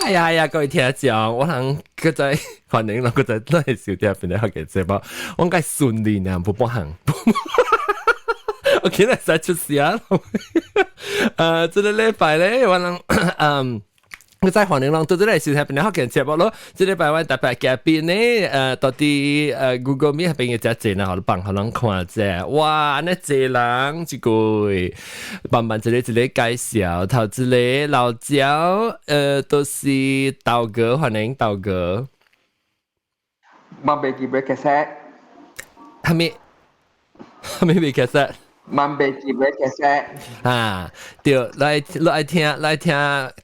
哎呀呀，各位聽眾，我通閣再歡迎閣再來收聽邊個學嘅節目，我該順利呢，不半行。我今日使出聲。這個禮拜咧，我人閣再歡迎人倒轉來收聽邊個學嘅節目咯。這禮拜我特別嘉賓呢，到底Google Meet 邊個遮濟呢？予你放予人看者。哇，按呢濟人一個，慢慢一個一個介紹。頭一個老焦，都是豆哥，歡迎豆哥。萬袂記買卡式。啥物？啥物袂卡式？萬袂記買卡式。啊，對，來來聽來聽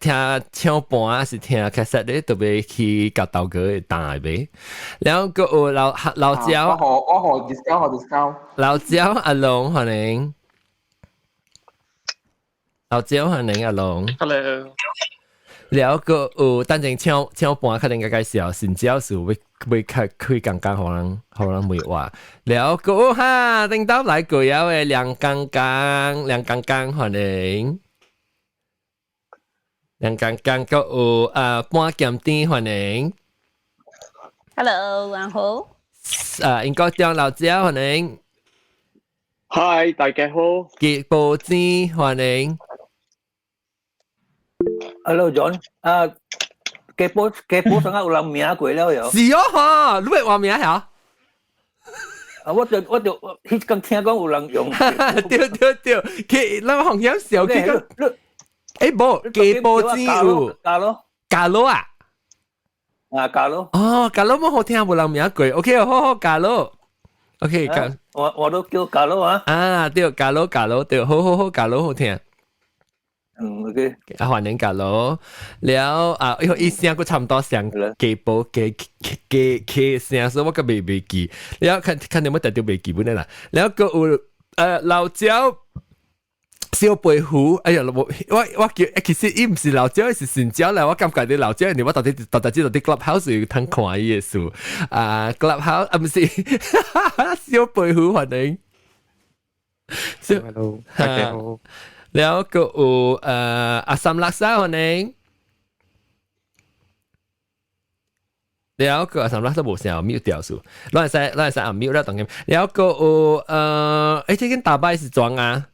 聽唱盤是聽卡式咧，特別去共豆哥會彈袂。然後閣有老老焦，我予 discount 予 discount。老焦阿龍歡迎，老焦歡迎阿龍。 Hello。然後閣有等陣唱唱盤，較能介紹，新招是欲欲開開講講，予人予人問話。然後閣有哈，頂到來過了的梁剛剛，梁剛剛歡迎。梁剛剛閣有啊半鹹甜歡迎。 Hello，晚好。啊，英國中老焦歡迎。 Hi，大家好。傑布子歡迎。 Hello John，啊，基本基本上有人名過了喲。是哦，哈，你會換名嚇？啊，我就彼工聽講有人用。對對對，佢咱紅險小佢講，無，基波子有。加咯。加羅啊？啊，加羅。哦，加羅冇好聽，無人名過。OK，好好加羅。OK，加。我都叫加羅啊。啊，對，加羅加羅，對，好好好，加羅好聽。嗯，OK。啊，歡迎加羅。了啊，因為伊聲閣差唔多像雞波雞雞雞聲，所以我閣袂記。了看看你有冇特別袂記本啦。了閣有老焦小白虎，哎呀，我叫，其實伊毋是老焦，是新焦啦。我感覺你老焦，你我到底 Clubhouse 有通看伊的事啊？Clubhouse 啊，毋是小白虎歡迎。 Hello，大家好。了閣有阿三拉沙歡迎。了閣阿三拉沙無聲，mute 掉數。咱會使按 mute 了當然。了閣有這間大擺是裝啊？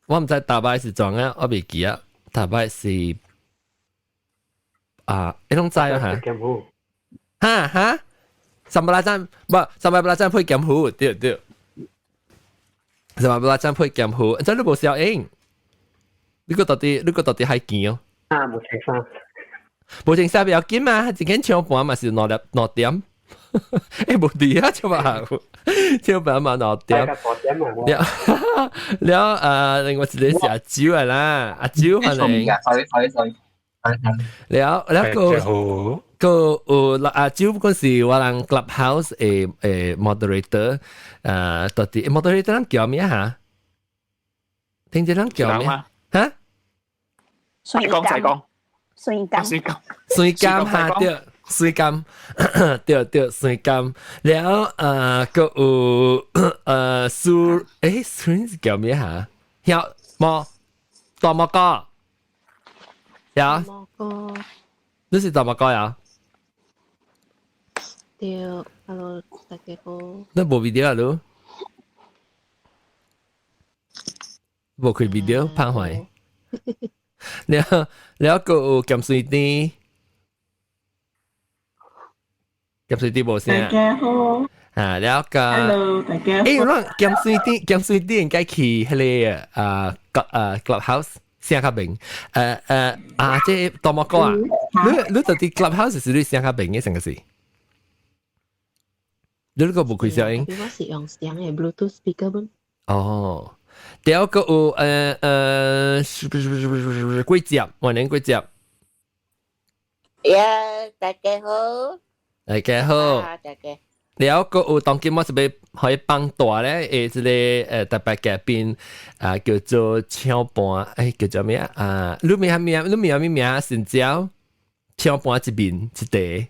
我毋知大擺是裝啊，我袂記啊。大擺是啊，你攏知啊嚇？哈哈，三百拉贊無300拉贊配劍虎，對對。300拉贊配劍虎，這你無消音？你閣到底還見哦？啊，無聽聲。無穿衫不要緊嘛，一間唱盤嘛是兩粒2點。無佇啊，唱嘛，唱盤嘛2點。了了另外一個是阿周的啦，阿周歡迎。 sorry sorry sorry。了了閣閣有阿周，嗰時我人 Clubhouse 的 moderator，到底 moderator 人叫咩嚇？聽者人叫咩？嚇？你講就講。水甘。水甘。水甘嚇對，水甘對對水甘。了閣有蘇蘇是叫咩嚇？曉無大毛哥。呀？毛哥。你是大毛哥呀？對，Hello，大家好。你無 video 啊？你？無開 video，拍壞。了了，閣有鹹水甜，鹹水甜無聲。大家好。啊，了個。 Hello，大家好。咱鹹水甜，鹹水甜應該去彼個啊啊 Clubhouse 聲較明。啊，這大毛哥啊，你到底 Clubhouse 是你聲較明的，成個是？你那個無開聲音？我是用聲的 Bluetooth speaker 本。哦。第二個有是不是不是不是不是鬼接，歡迎鬼接。呀，大家好。大家好。大家。了閣有當今我是欲可以放大咧，這個特別嘉賓啊，叫做唱盤，叫做咩啊？你名咩？你名咩名？新椒唱盤一面一塊。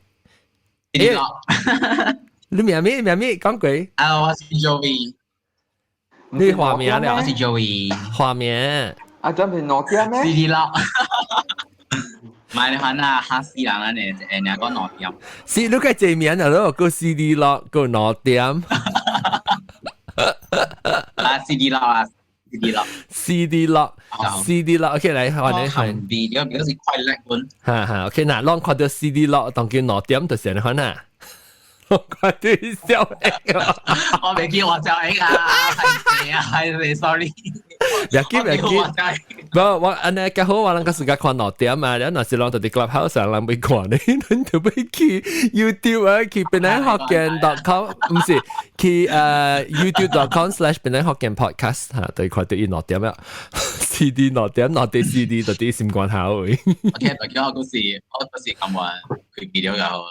你名咩？名咩？講過。啊，我是 Joey。你畫名了？我是 Joey。畫名。啊，準備2點咩？是啦。買你看啊，嚇死人啊！你誒，你講兩點。是你個這名啊，咯個 CD 咯，個兩點。啊，CD 咯啊，CD 咯，CD 咯，CD 咯，OK 來，我哋係。比較比較是快樂本。哈哈，OK 嗱，攏看到 CD 咯，當叫兩點就是你看啊。我看到小 X 啊！我未叫我小 X 啊，係啊，係你，sorry。別急別急，無我按呢較好，我人較時間看兩點啊，你若是攏佇 Clubhouse 上人欲看呢，恁就欲去 YouTube 啊，去檳城福建 .com，毋是去YouTube.com/檳城福建 podcast 嚇，對看到伊兩點啊，CD 兩點，兩點 CD 就佇心肝頭位。 OK，大家我嗰時我嗰時咁話佢記咗就好。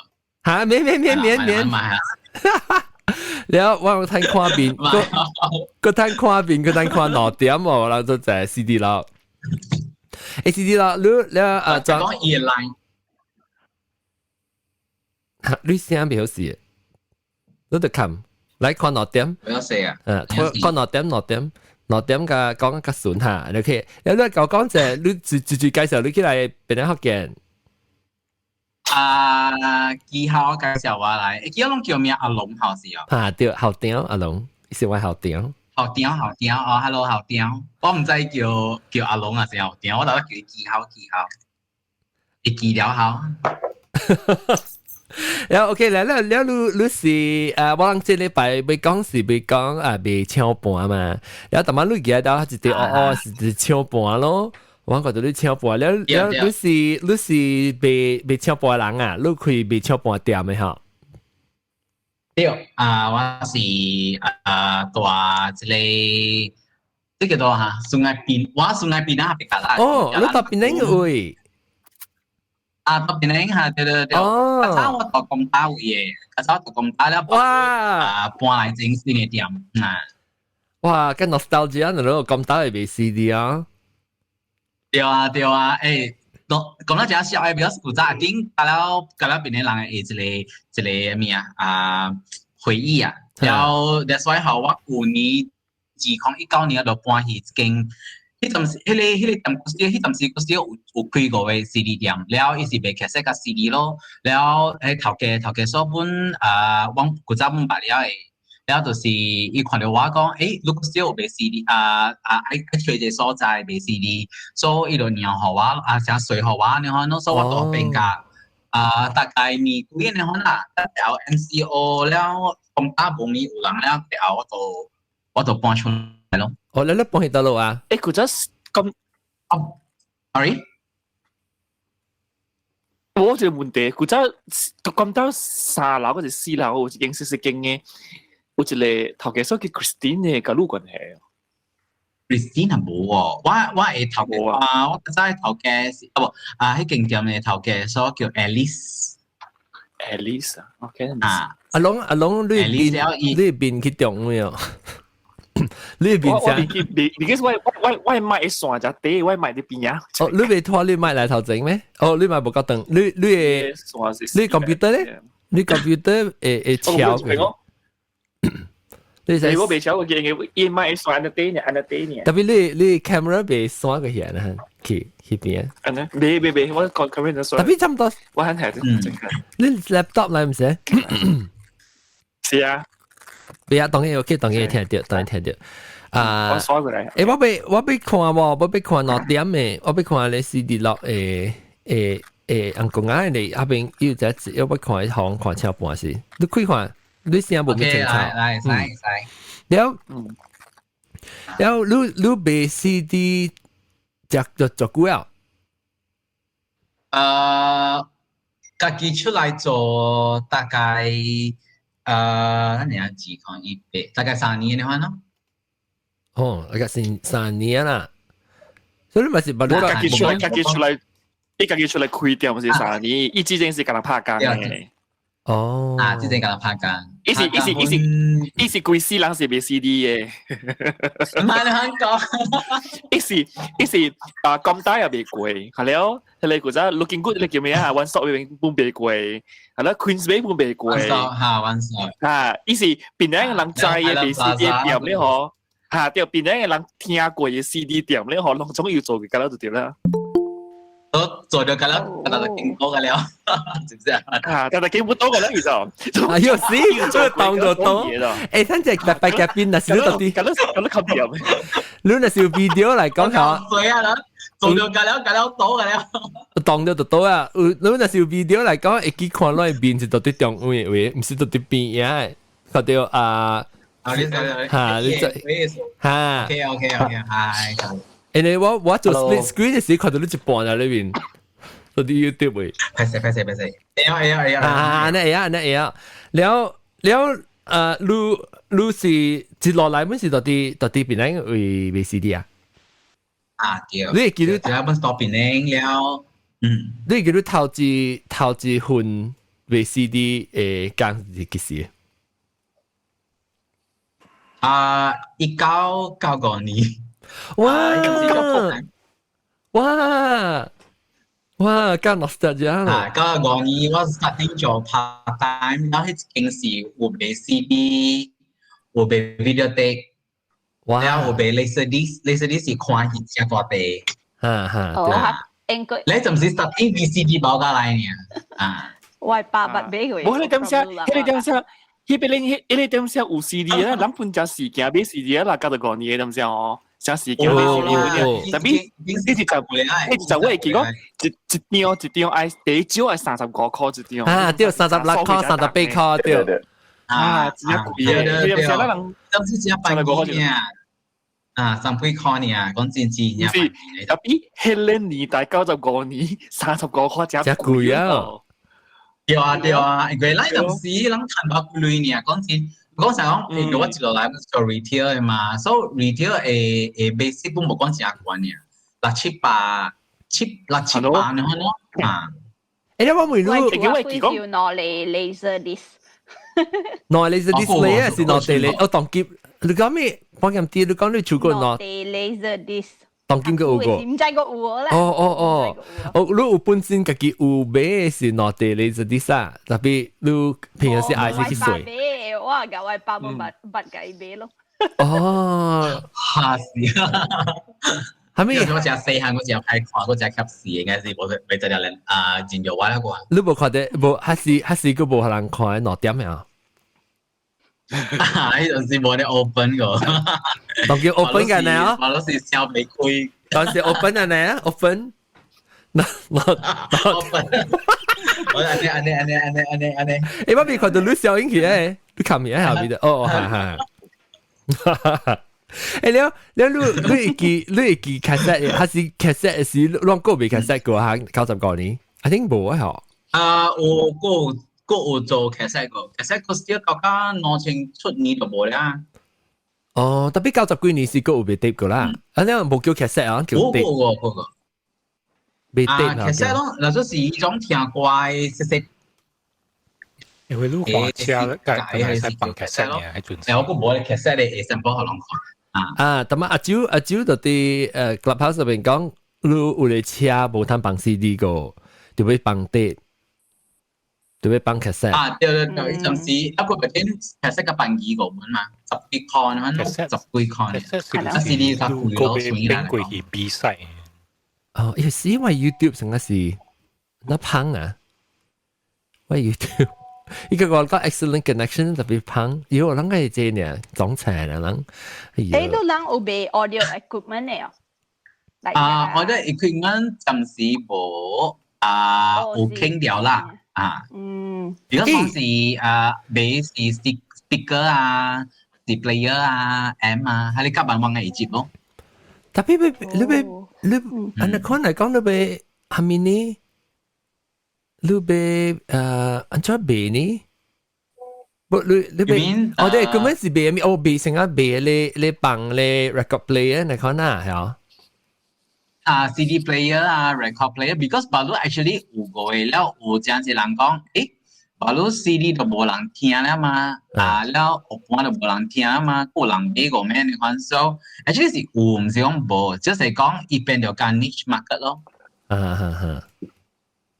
嚇，免免免免免。了我睇看面，個個睇看面，個睇看兩點哦，然後就在 CD 啦。誒 CD 啦，你你啊，就講 earline，你聲袂好勢，你得看，來看兩點。我要寫啊。嗯，看兩點兩點兩點甲講較順下，OK。了你講講者，你自自自介紹你起來檳城福建。啊，記號介紹我來，記攏叫名阿龍好是哦。啊對，校長阿龍，是我校長。校長校長哦，hello 校長，我毋知叫叫阿龍還是校長，我頭先叫伊記號記號，會記了好。了 OK 來了了，你你是我諗這禮拜欲講是欲講啊，賣唱盤嘛，了逐擺你記得到一啲哦哦是唱盤咯。我覺得你唱盤了了，你是賣賣唱盤人啊？你開賣唱盤店的吼？對啊，我是啊大一個，這個多哈，Sungai Pinang，我 Sungai Pinang 比較啦。哦，你到檳城個位？啊，到檳城哈，對對對。哦。較早我到公大位的，較早到公大了。哇！啊，搬來整新的店啊。哇，跟 nostalgia 咯，咁大會賣 CD 啊？對啊對啊，欸，講講到真笑的，比較古早頂，甲了甲了檳城人的一個一個咩啊啊回憶啊，然後 that's why 吼，我舊年2019年就搬去一間，彼陣時，彼個店古時，彼陣時古時有有開五個 CD 店，了伊是賣卡式佮 CD 咯，了彼頭家頭家所本啊，阮古早阮捌了的。了就是伊看著我講，欸，你古時有賣 CD 啊啊，愛愛揣一個所在賣 CD，所以伊就讓予我啊，成隨予我，你看，所以我就變價啊，大概年幾你看啦，後 MCO 了，講打無年有人了，後我就搬出來咯。哦，你你搬去佗落啊？欸，古早咁，哦，sorry。我有一個問題，古早咁到三樓還是四樓有一間細細間的，有一個頭家所叫 Christine 的，佮你有關係？ Christine 無哦，我我的頭家啊，我較早的頭家是啊無啊，彼間店的頭家所叫 Alice。 Alice 啊，OK。啊，阿龍阿龍，你邊你邊去中沒有？你邊我邊去，because 我我我麥線就短，我麥佇邊啊。哦，你袂拖你麥來頭前咩？哦，你麥無夠長，你你的你 computer 咧？你 computer 會會敲嘅。你我袂敲過見嘅，伊麥線按得短呢，按得短呢。特別你你 camera 袂線個顯啊，去去邊？按呢？袂袂袂，我講 camera 就特別差唔多。我很係。你 laptop 來毋是？是啊。別啊，當然 OK，當然聽著，當然聽著。啊，我刷過來。欸，我欲我欲看無，我欲看兩點的，我欲看咧 CD 落誒誒誒，紅公仔的那邊有只，我欲看一行看車盤是，你開看，你聲無咩清楚。來來，使使。了，了，你你賣 CD 食就足久啊？家己出來做大概。咱年幾看一百，大概3年的話咯。哦，大概是3年啦。所以你咪是，我家己出來，家己出來，伊家己出來開店是三年，伊之前是共人拍工的。哦，啊，之前共人拍工。伊是伊是伊是伊是規世人是賣 CD 的。毋係你肯講。伊是伊是啊，咁大也賣過，係了，彼個古早 Looking Good 你叫咩啊？One Stop 邊本賣過，係啦，Queensway 本賣過。 One Stop 嚇，One Stop。嚇，伊是檳城的人知的賣 CD 店咧嗬，嚇，對，檳城的人聽過的 CD 店咧嗬，攏總有做過，咁就對啦。都做咗㗎啦，但係經過㗎了，知唔知啊？啊，但係見唔到㗎啦，其實。啊，有時這當就當。誒，咱這禮拜嘉賓若是你到底，咁都咁都吸引。你若是有 video 來講下，水啊啦，做咗㗎了，㗎了到㗎了。當咗就到啊！有你若是有 video 來講，會記看落面是到底中位位，毋是到底邊啊？看到啊，嚇你這嚇，OK，係。因為我做 split screen 嘅時，看到你一半喺裏面，到啲 YouTube 位。歹勢歹勢歹勢，會啊會啊會啊！啊，那會啊，那會啊。了了，你是接落來，本是到底邊個位賣 CD 啊？啊對。你會記得？這本到檳城了，嗯。你會記得頭一份賣 CD 的工是幾時？啊，1995年。哇！哇！哇！咁 nostalgia 啊！95年我 starting 做 part time，然後彼間是有賣 CD，有賣 video tape，然後有賣 laser disc，laser disc 是看戲真大塊。哈哈。哦，應該。你陣時 starting VCD 包過來呢？啊！我爸爸買過。無，你點聲？彼個點聲？彼邊彼個點聲有 CD 啊？咱本只時間買 CD 啊，啦，95年點聲哦。啥時間買 CD 特別呢是就呢就我會記講一張一張愛第少愛35塊一張。啊，對，36塊、38塊，對。啊，真正貴啊！對對，啥人？當時只百幾呢？啊，三幾塊呢？講真真是特別彼個年代95年35塊真貴啊！對啊對啊，因為咱當時咱趁無幾鐳呢，講真。講實講，如果我一落來做 retail 的嘛，所以 retail 的 basic 本無講真懸呢，六七百七六七百呢款咯啊。欸，我問你，我記講攞嚟 laser disc，攞 laser disc 啊，是攞地嚟，我當機，你講咩？講咁啲，你講你做過攞地 laser disc。當今個有過，毋知個有啦。哦哦哦，哦，你有本身家己有買的是攞地 laser disc 啊，特別你平時愛是去水。我共我爸無捌捌共伊買咯。哦，嚇死啊！係咪？我食細漢，我食歹看，我食吸死，應該是無袂得了人啊，進入我那個。你無看到無？還是閣無予人看兩點啊？啊！彼陣時無咧 open 個，當叫 open 嘅呢？我都是笑袂開。當時 open 嘅呢？open，嗱嗱 open，我按呢按呢按呢按呢按呢按呢。欸，我未看到你笑應起來，你看面喺下邊的，哦，係係。欸，了了，你會記 cassette，還是 cassette 是攏閣賣 cassette 過哈？95年，I think 無啊嗬。啊，有閣有做 cassette 過，cassette 個時到到2000出年就無啦。哦，特別90幾年是閣有賣 tape 過啦，啊，你無叫 cassette 啊，叫 tape。無無無無。賣 tape 啊，cassette 攏，若說是彼種聽歌的細細。因為你換車，改改使放 cassette 呢，彼陣。欸，我閣無咧 cassette 的會先幫予人看。啊，啊，但阿周阿周就佇Clubhouse 入邊講，你有個車無通放 CD 個，就欲放 tape，就欲放 cassette。啊，對對對，彼陣時啊，佢咪聽 cassette 個放二個門嘛，十幾塊，反正十幾塊。啊，CD 較貴咯，所以變過去比賽。哦，因為是因為 YouTube 成個是那芳啊，喂 YouTube。伊個講個 excellent connection 特別芳，因為我諗係這呢總裁啦，人。欸，都人有賣 audio equipment 的哦。啊，audio equipment 暫時無啊，有傾掉啦，啊。如果講是啊，買是 speaker 啊，是 player 啊，amp 啊，係你夾萬萬嘅一節咯。特別你你按呢款來講，你欲蝦米呢？你欲按怎賣呢？不，你欲，哦對，根本是賣咩？哦，賣成啊賣你放咧 record player 那款啊，係啊。啊，CD player 啊，record player，because 巴魯 actually 有個嘅，了有真濟人講，欸，巴魯 CD 都無人聽啦嘛，啊，了樂盤都無人聽啦嘛，有人買過咩？你看，so actually 是有，毋是講無，只是講伊變著較 niche market 咯。啊哈哈，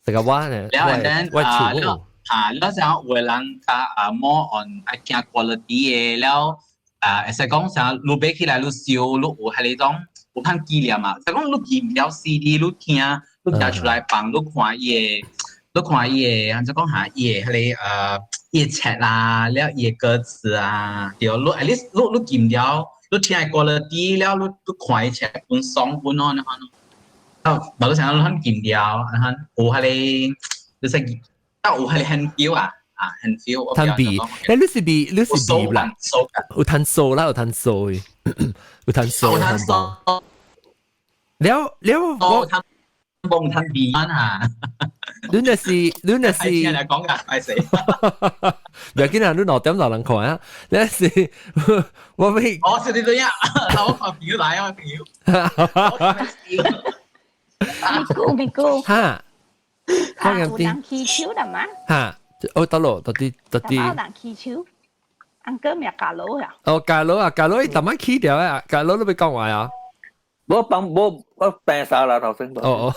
這個我呢，了 then 我啊，了啊，了像有的人較啊 more on 愛聽 quality 的，了啊，會使講啥，你買起來你燒，你有彼種有通紀念嘛？就講你記唔了 CD，你聽，你你拿出來放，你看伊個，按怎講下，伊個彼個伊個冊啦，了伊個歌詞啊，對，你 at least 你撳了，你聽過了啲了，你看伊冊本爽本咯，你看咯。啊，無你想你肯撳掉，你看有彼個，你識，啊有彼個很 feel 啊，啊很 feel。趁味，誒你是味，你是味啦，有趁數啦，有趁數的，有趁數，有趁數。了了我。望趁味啊！你那是聽人講㗎，快死！唔要緊啊，你2點就人看啊。你是我俾我是你對呀，我看朋友來啊，朋友。咪咕咪咕。哈，啊，有人起手啦嘛？哈，哦得咯，到底到底。有人起手，安哥咪加佬呀？哦，加佬啊，加佬伊逐擺起掉啊，加佬你欲講話啊？我幫我我病殺啦頭先。哦哦，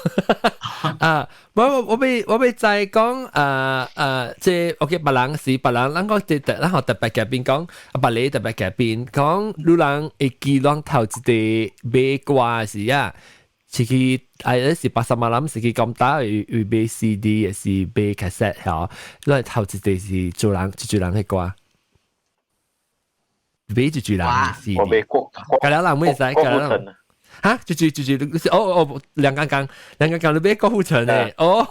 啊，我欲再講啊啊，這 OK，別人是別人，咱講這特，咱學特別嘉賓講，啊，別個特別嘉賓講，女人會記攏頭一個買歌時啊，是去啊，是 pasar malam 是去咁打去去買 CD，也是買 cassette 嚇，咱頭一個是做人一做人的歌，買一做人的 CD。我買過。隔了人會使，隔了人。哈，就是哦哦，梁剛剛梁剛剛你買郭富城的哦，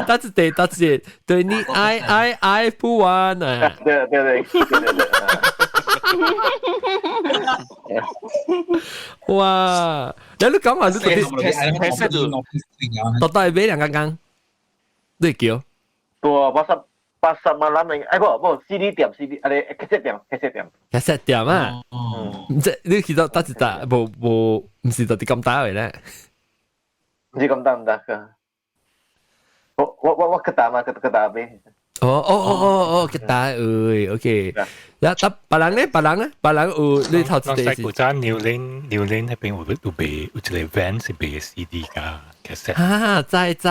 打一個打一個，對你愛愛愛不完啊！對對對對對對。哇！你講話你特別，到底買梁剛剛，你叫？對，80 malam 嚟，哎不不，CD 店 CD，啊你 cassette 店 cassette 店，cassette 店啊，唔知你去到搭一搭，無無，唔是到底咁大嘅咧？唔是咁大唔得噶，我我吉他嘛，吉他邊。哦哦哦哦哦，吉他，哎，OK。然後別人咧，別人咧，別人有你頭一個是。古早牛奶牛奶那邊有賣有一個 van 是賣 CD 加 cassette。啊，知知，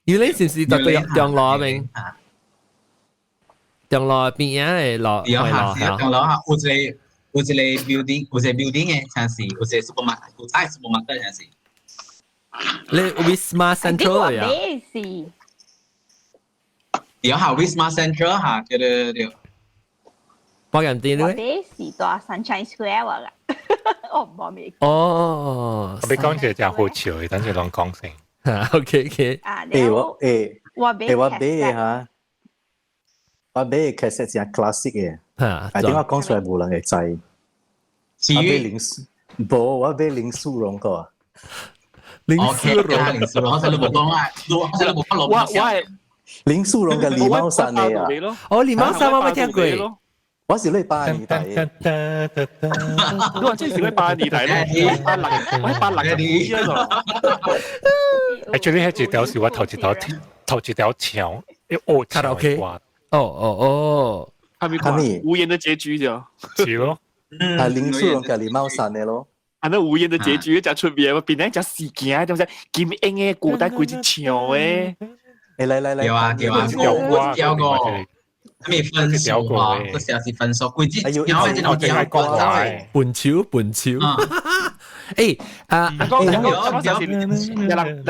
牛奶是唔是到對中路邊？中路邊啊，的路，有下是中路啊，有一個 building，有一個 building 的，像是有一個 supermarket，古早 supermarket 像是。你 Wisma Central 呀？是。有下 Wisma Central 嚇，對對對。包人店咧？我是大 Sunshine Square 話啦，我唔冇未。哦，我俾講一個真好笑的，等陣攏講先。 OK OK。啊，誒我誒，我我買嚇。我買的 cassette 真 classic 的，啊，點解講出來無人會知？我買林，無我買林淑榮個。林淑榮，林淑榮，我細路無講啊，我細路無講我我林淑榮嘅禮帽衫的啊。哦，禮帽衫我未聽過。我是你80年代的。你話這是你80年代咯？我86，我86嘅咯。 Actually，彼一條是我頭一條唱，哦，卡拉 OK。哦哦哦，係咪講無言的結局就？是咯，係林淑榮嘅禮帽衫的咯。啊，那無言的結局真出名，變成只事件，就是金英的古代規隻唱的。誒，來來來，對啊對啊，我跳過。咩分手啊？個時候是分手，規隻跳的真係跳過。笨手笨手。誒啊！講講講，有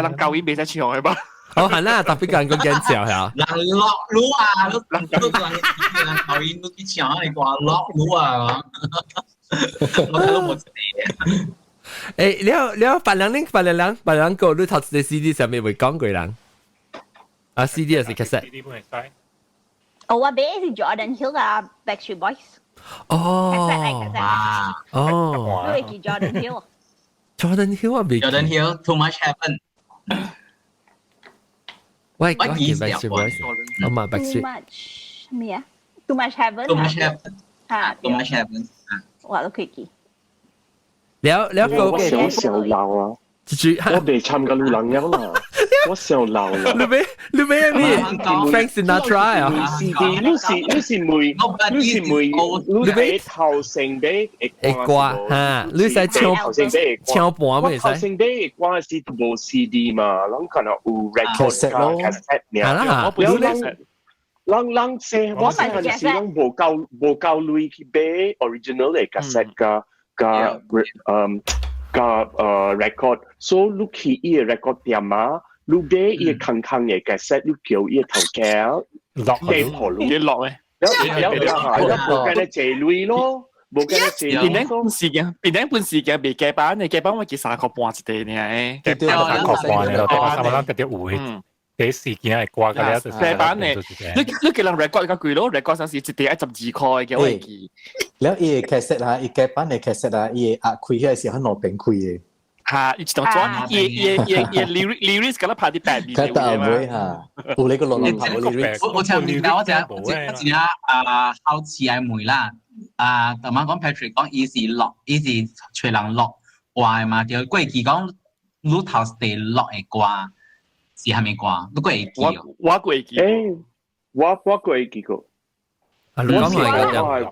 人舊音袂使唱的吧？哦，係啦，特別個人講緊笑係。人落雨啊，你人人舊音都去唱你歌落雨啊，我睇都冇知。誒，了了，別人恁別人人別人個你頭一個 CD 上面會講過人？啊，CD 還是 cassette？哦，我買是 Jordan Hill 啊，Backstreet Boys。哦。哇。哦。你會記 Jordan Hill？ Jordan Hill 我未。 Jordan Hill Too Much Heaven。喂，我記 Backstreet Boys，我嘛 Backstreet。Too much 咩啊？Too much heaven。 Too much heaven。啊，Too much heaven。我都可以記。了了個我想上老啊！我未參加路人了啦，我上老啦。你欲咩？Frank Sinatra 啊？你是你是問你是問你欲頭先買的歌哈？你使唱頭先買的唱盤未使？頭先買的歌是無 CD 嘛，攏可能有 record 加 cassette 爾。啦，了人人人細我細漢時攏無夠鐳去買 original 的 cassette 加加嗯。佮record，so 你去伊個 record 店啊，你買伊個空空嘅 cassette，你叫伊個頭家落地婆你落咧，了了了了，無計咧借鐳咯，無計咧借邊頂本時間，邊頂本時間未加班，你加班我記3塊半一塊呢？對對，3塊半呢，對，三萬人特別有嘅。第時間係掛嘅咧，加班呢？你叫人 record 較貴咯，record 上是一塊愛12塊嘅，我會記。了伊個 cassette 啊，伊加版嘅 cassette 啊，伊個壓開起來是很兩邊開嘅。嚇！伊一張紙，伊伊伊伊 lyrics 敢若拍佇白面。佢但唔會嚇，有你個落落拍 lyrics。我聽唔到，我只我只啊好奇愛問啦，啊，頭先講 Patrick 講伊是落，伊是揣人錄歌嘛，對，過去講你頭地錄的歌是蝦米歌？你過會記哦？我過會記。誒，我過會記過。啊，你講嚟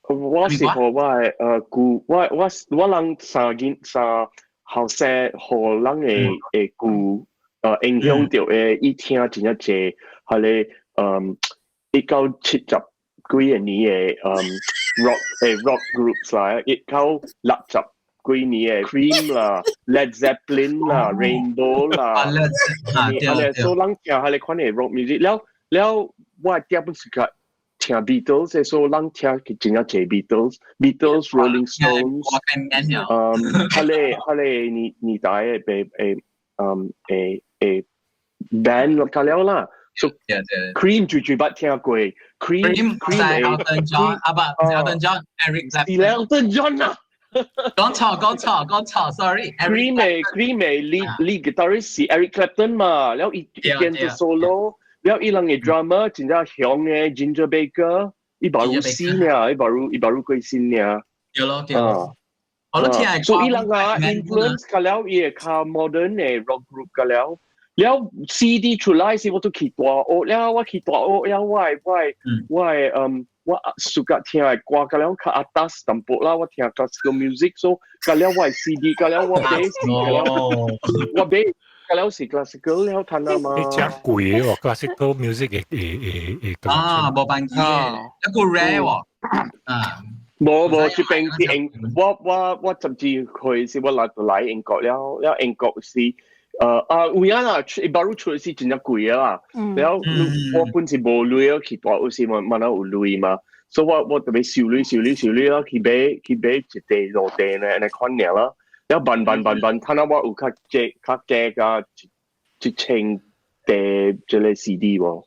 我是予我的姑，我人三囡三後生，予人的姑影響著的，伊聽真正濟，彼個1970幾個年的rock groups 啦，1960幾年的 Cream 啦、Led Zeppelin 啦、Rainbow 啦，啊，所以人聽彼個款的 rock music，了了我的嗲本是較聽 Beatles，所以人聽真正濟 Beatles、Rolling Stones，彼個年代的的band 較了啦，so Cream 最最捌聽過，Cream Cream Elton John 啊不，Elton John，Eric Clapton，是 Elton John 啊，講錯講錯講錯，sorry。 Cream 的 lead guitarist 是 Eric Clapton 嘛，了伊變做 solo。了伊人嘅 drummer 真正強嘅 Ginger Baker，伊把如死呢，伊把如過身呢。對咯對咯。我都聽。所以伊人啊 influence 較了伊個較 modern 嘅 rock group 較了。了 CD 出來時，我都去大學了，我去大學了，我暑假聽的歌，較了較阿達淡薄啦，我聽 classical music，所以較了我的 CD，較了我買，較了我買。較了是 classical 了，聽啊嘛。你真貴喎，classical music 嘅嘅嘅。啊，無辦機嘅，一個 rare 喎。啊。無無，這邊是英，我12歲時我來英國了，了英國是啊有影啦，baru 出是真正貴啊啦。了我本是無鐳去大學時嘛，嘛有鐳嘛，所以我特別收鐳收鐳收鐳啦，去買一塊兩塊呢，按呢款爾啦。了慢慢慢慢，睇下我有較濟較加加1000塊這個 CD 無。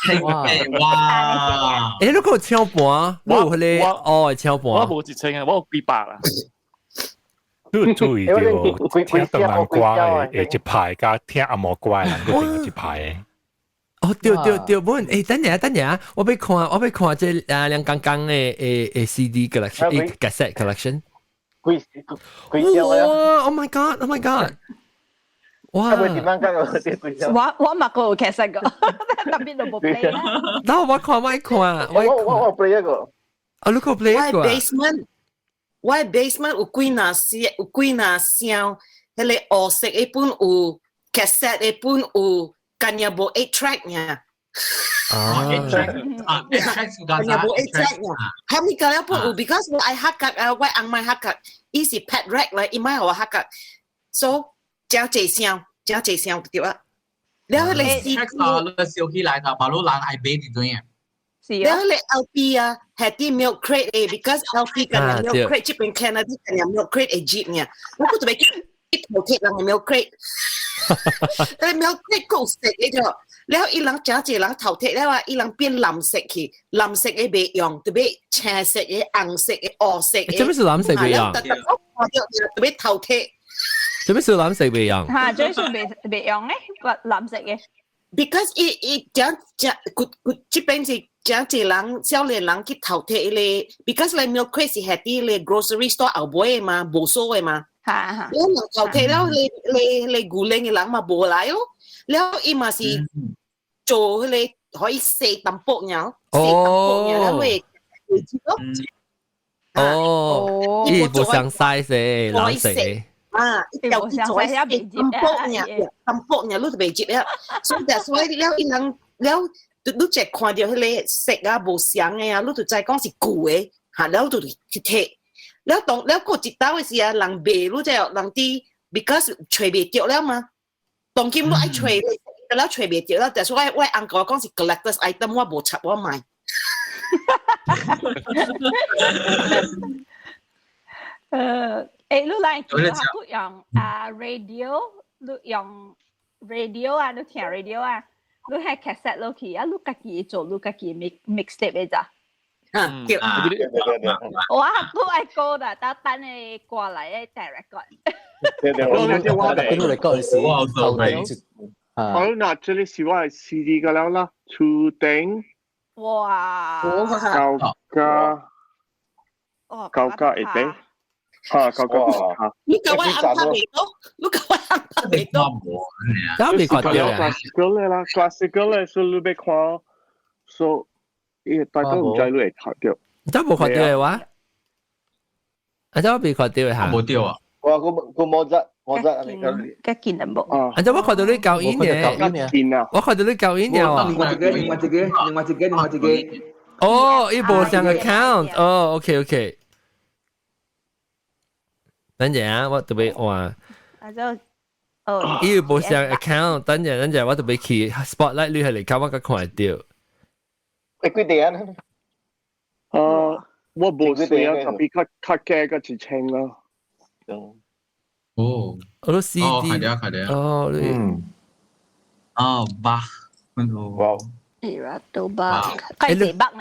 1000塊哇！欸，你有唱盤？我有彼個哦，唱盤。我無1000啊，我有幾百啦。你注意到聽唐人歌的一派，佮聽紅毛歌的人，閣另一派的。哦，對對對，本欸，等下等下，我欲看這啊兩剛剛的 CD collection，cassette collection。幾幾張啊？哇！Oh my god！Oh my god！哇！我嘛閣有 cassette 個，特別都無 play 啦。那我看我看，我 play 一個。啊，你閣 play 一個？ 我 basement 有幾若箱，有幾若箱，彼個黑色的本有 cassette 的本有，干也無8 track 爾。啊，8 track 啊，8 track 干也無8 track 爾。後面個了本有，because 我愛客家啊，我翁買客家，伊是 pet rack 來，伊買予我客家，所以誠濟箱，誠濟箱對啊。了彼個 CD 啊，你燒起來就把路人愛買佇對啊。了彼個 LP 啊，係佇 milk crate 的，because LP 干也 milk crate 這邊 Canada 干也 milk crate 會入爾，我閣特別去偷摕人的 milk crate，但 milk crate 夠色的著，了伊人誠濟人偷摕了啊，伊人變藍色去，藍色的袂用，特別青色的、紅色的、烏色的。做咩是藍色袂用？特別偷摕。做咩是藍色袂用？嚇，最少袂用咧，藍色嘅。 Because 伊誠誠佢佢這邊是誠濟人少年人去偷摕彼個，because 咧 milk crate 是係佇咧 grocery store 後尾的嘛，無鎖的嘛。嚇嚇。了人偷摕了，你牛奶的人嘛無來咯，了伊嘛是做彼個可以洗淡薄爾，洗淡薄爾，了會會知咯。哦，伊無相 size 的藍色的。啊，一條去做淡薄爾，淡薄爾，你就袂入了。所以 that's why 了伊人了，你一看著彼個色啊無相的啊，你就知講是舊的，嚇，了就去摕。了當了過一道嘅時啊，人賣你只人啲，because 揣袂著了嘛，當今你愛揣，了揣袂著了，但是我我翁甲我講是 collector's item，我無插我買。誒，你來記得用啊 radio，你用 radio 啊，你聽 radio 啊，你係 cassette 落去啊，你家己做，你家己 mix mixtape 嘅咋？啊，對。我都愛過啦，等等你過來咧帶 record。對對，我我 record 時，我好，那這裡是我的 CD 個了啦，初頂。哇！九加九加一頂，嚇九加嚇。你講我安排未到，你講我安排未到。真未看到啊！classical 咧啦，classical 咧，所以你欲看，所以大家唔知你會睇到。真無看到嘅話，啊真未看到嘅嚇。無到啊！我我我冇得冇得，個見得冇。啊！真我看到你舊音嘅，我看到你舊音嘅啊。另外一個，另外一個，另外一個，另外一個。哦，伊無上 account，哦，OK OK。等陣啊，我特別話。啊就，哦。伊無上 account，等陣等陣，我特別去 spotlight 你係嚟看我個看到。誒幾點啊？我無算啊，特別較較加個一千啦。哦，我都 CD，哦，係啊係啊，哦，嗯，哦，八，哇，都八，開始八呢？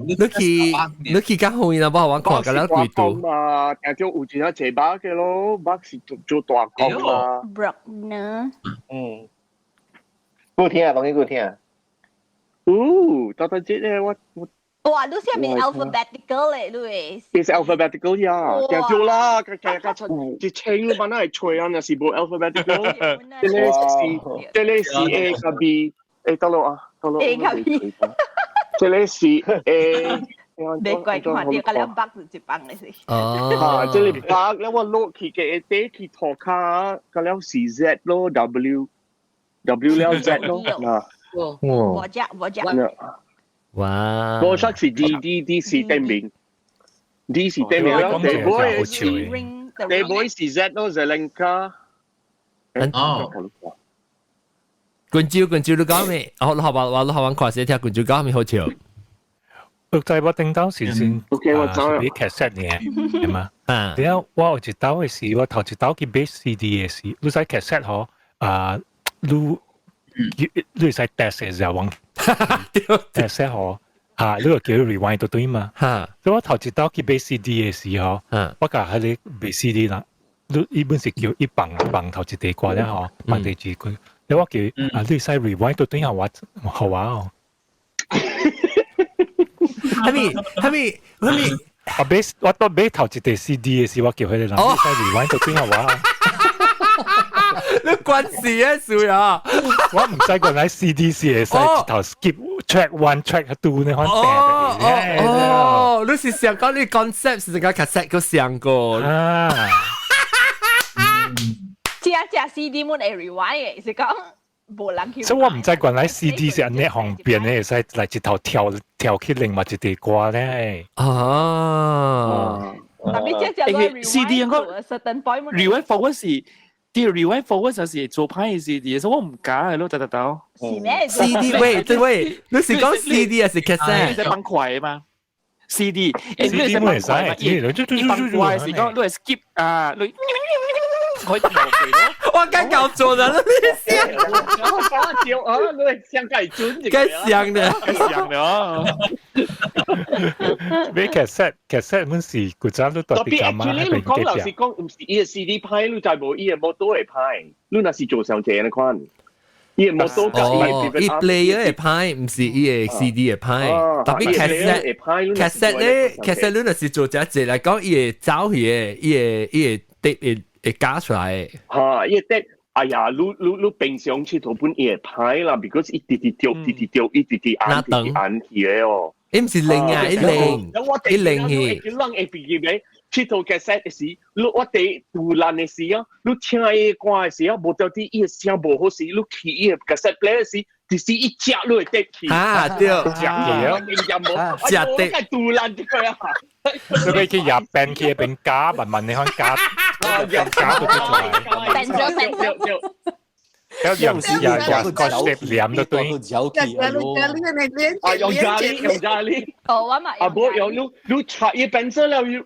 你去你去較好啦，無我看個了幾度嘛，定咗有一隻八嘅咯，八是做做大工嘛。 Bruckner，嗯，夠聽啊，當然夠聽啊。哦，到到這咧，我我。哇！你是咪 alphabetical 咧？你是 alphabetical 呀，定咗啦，個個個出一千你慢慢會吹啊，若是無 alphabetical，這個是這個是 A 加 B，誒得咯啊，得咯。 A 加 B，這個是 A。你怪看到個兩百是一幫嘅是。哦，這個百咧我落去嘅底去塗卡，個了是 Z 咯，W W 了 Z 咯，嗱。我只我只。哇！我出是 D D D 是對面，D 是對面啦。地妹是地妹是 Z 咯，Zelenka。哦。滾蕉滾蕉你講咩？我你學話話你學玩看寫聽滾蕉講咩好笑？我在我頂到時先， OK，我走是買 cassette 嘅，係嘛？啊！然後我有一道嘅時，我頭一道去買 CD 嘅時，你使 cassette 嗬，啊，你你會使 test 嘅時候往 test 嗬，嚇，你個叫 rewind 到對嘛？嚇！所以我頭一道去買 CD 嘅時候，我甲彼個買 CD 啦，你伊本是叫一放放頭一塊歌了嗬，放第二句，你我叫啊，你使 rewind 到對下我好啊哦。係咪係咪係咪？我買我都買頭一塊 CD 嘅時，我叫彼個人，你使 rewind 到對下我。你關事啊，事啊！我唔使原來 CD 是會使一頭 skip track one track two 呢款哦哦，你是想講你 concept 是個 cassette 個想過啊？只只 CD 滿會 rewind 嘅，是講無人去。所以我唔知原來 CD 是按呢方便咧，會使來一頭跳跳去另外一塊歌咧。哦，特別只只 CD 應該 rewind forward 是。啲 rewind forward 就是做歹嘅 CD，所以我唔敢係咯，得得得。是咩？CD 喂，對喂，你是講 CD 還是 cassette？你使放快嘛？CD， CD 冇會使，一放快是講你係 skip 啊，你可以跳過咯。我剛搞錯了，你想？我講笑啊，你係想計準？該想的，該想的。買 cassette cassette 本是古早都特別特別 actually 你講老實講，唔是伊個 CD 歹，你就無伊個摩托會歹，你若是做上這款，伊個摩托哦，伊 player 會歹，唔是伊個 CD 會歹。特別 cassette cassette 咧，cassette 你若是做這隻來講，伊會走去的，伊會伊會碟會會加出來。嚇，伊個碟。哎呀，你你你平常佚佗本伊會歹啦，because 伊直直掉，直直掉，伊直直按，直直按去的哦。伊毋是零啊，一零，一零去。人會畢業咧，佚佗 cassette 的時，你我佇獨蘭的時啊，你聽伊歌的時啊，無到底伊的聲無好時，你去伊個 cassette player 時，就是一隻你會跌去。啊對，食去啊，食的。我杜爛這個啊！所以去入病去邊加，慢慢你看加，加到出來。變咗變咗。有有有有個 step 黏都對。啊，用咖喱，用咖喱。哦，我嘛。啊，無用你你插伊 pencil 了，對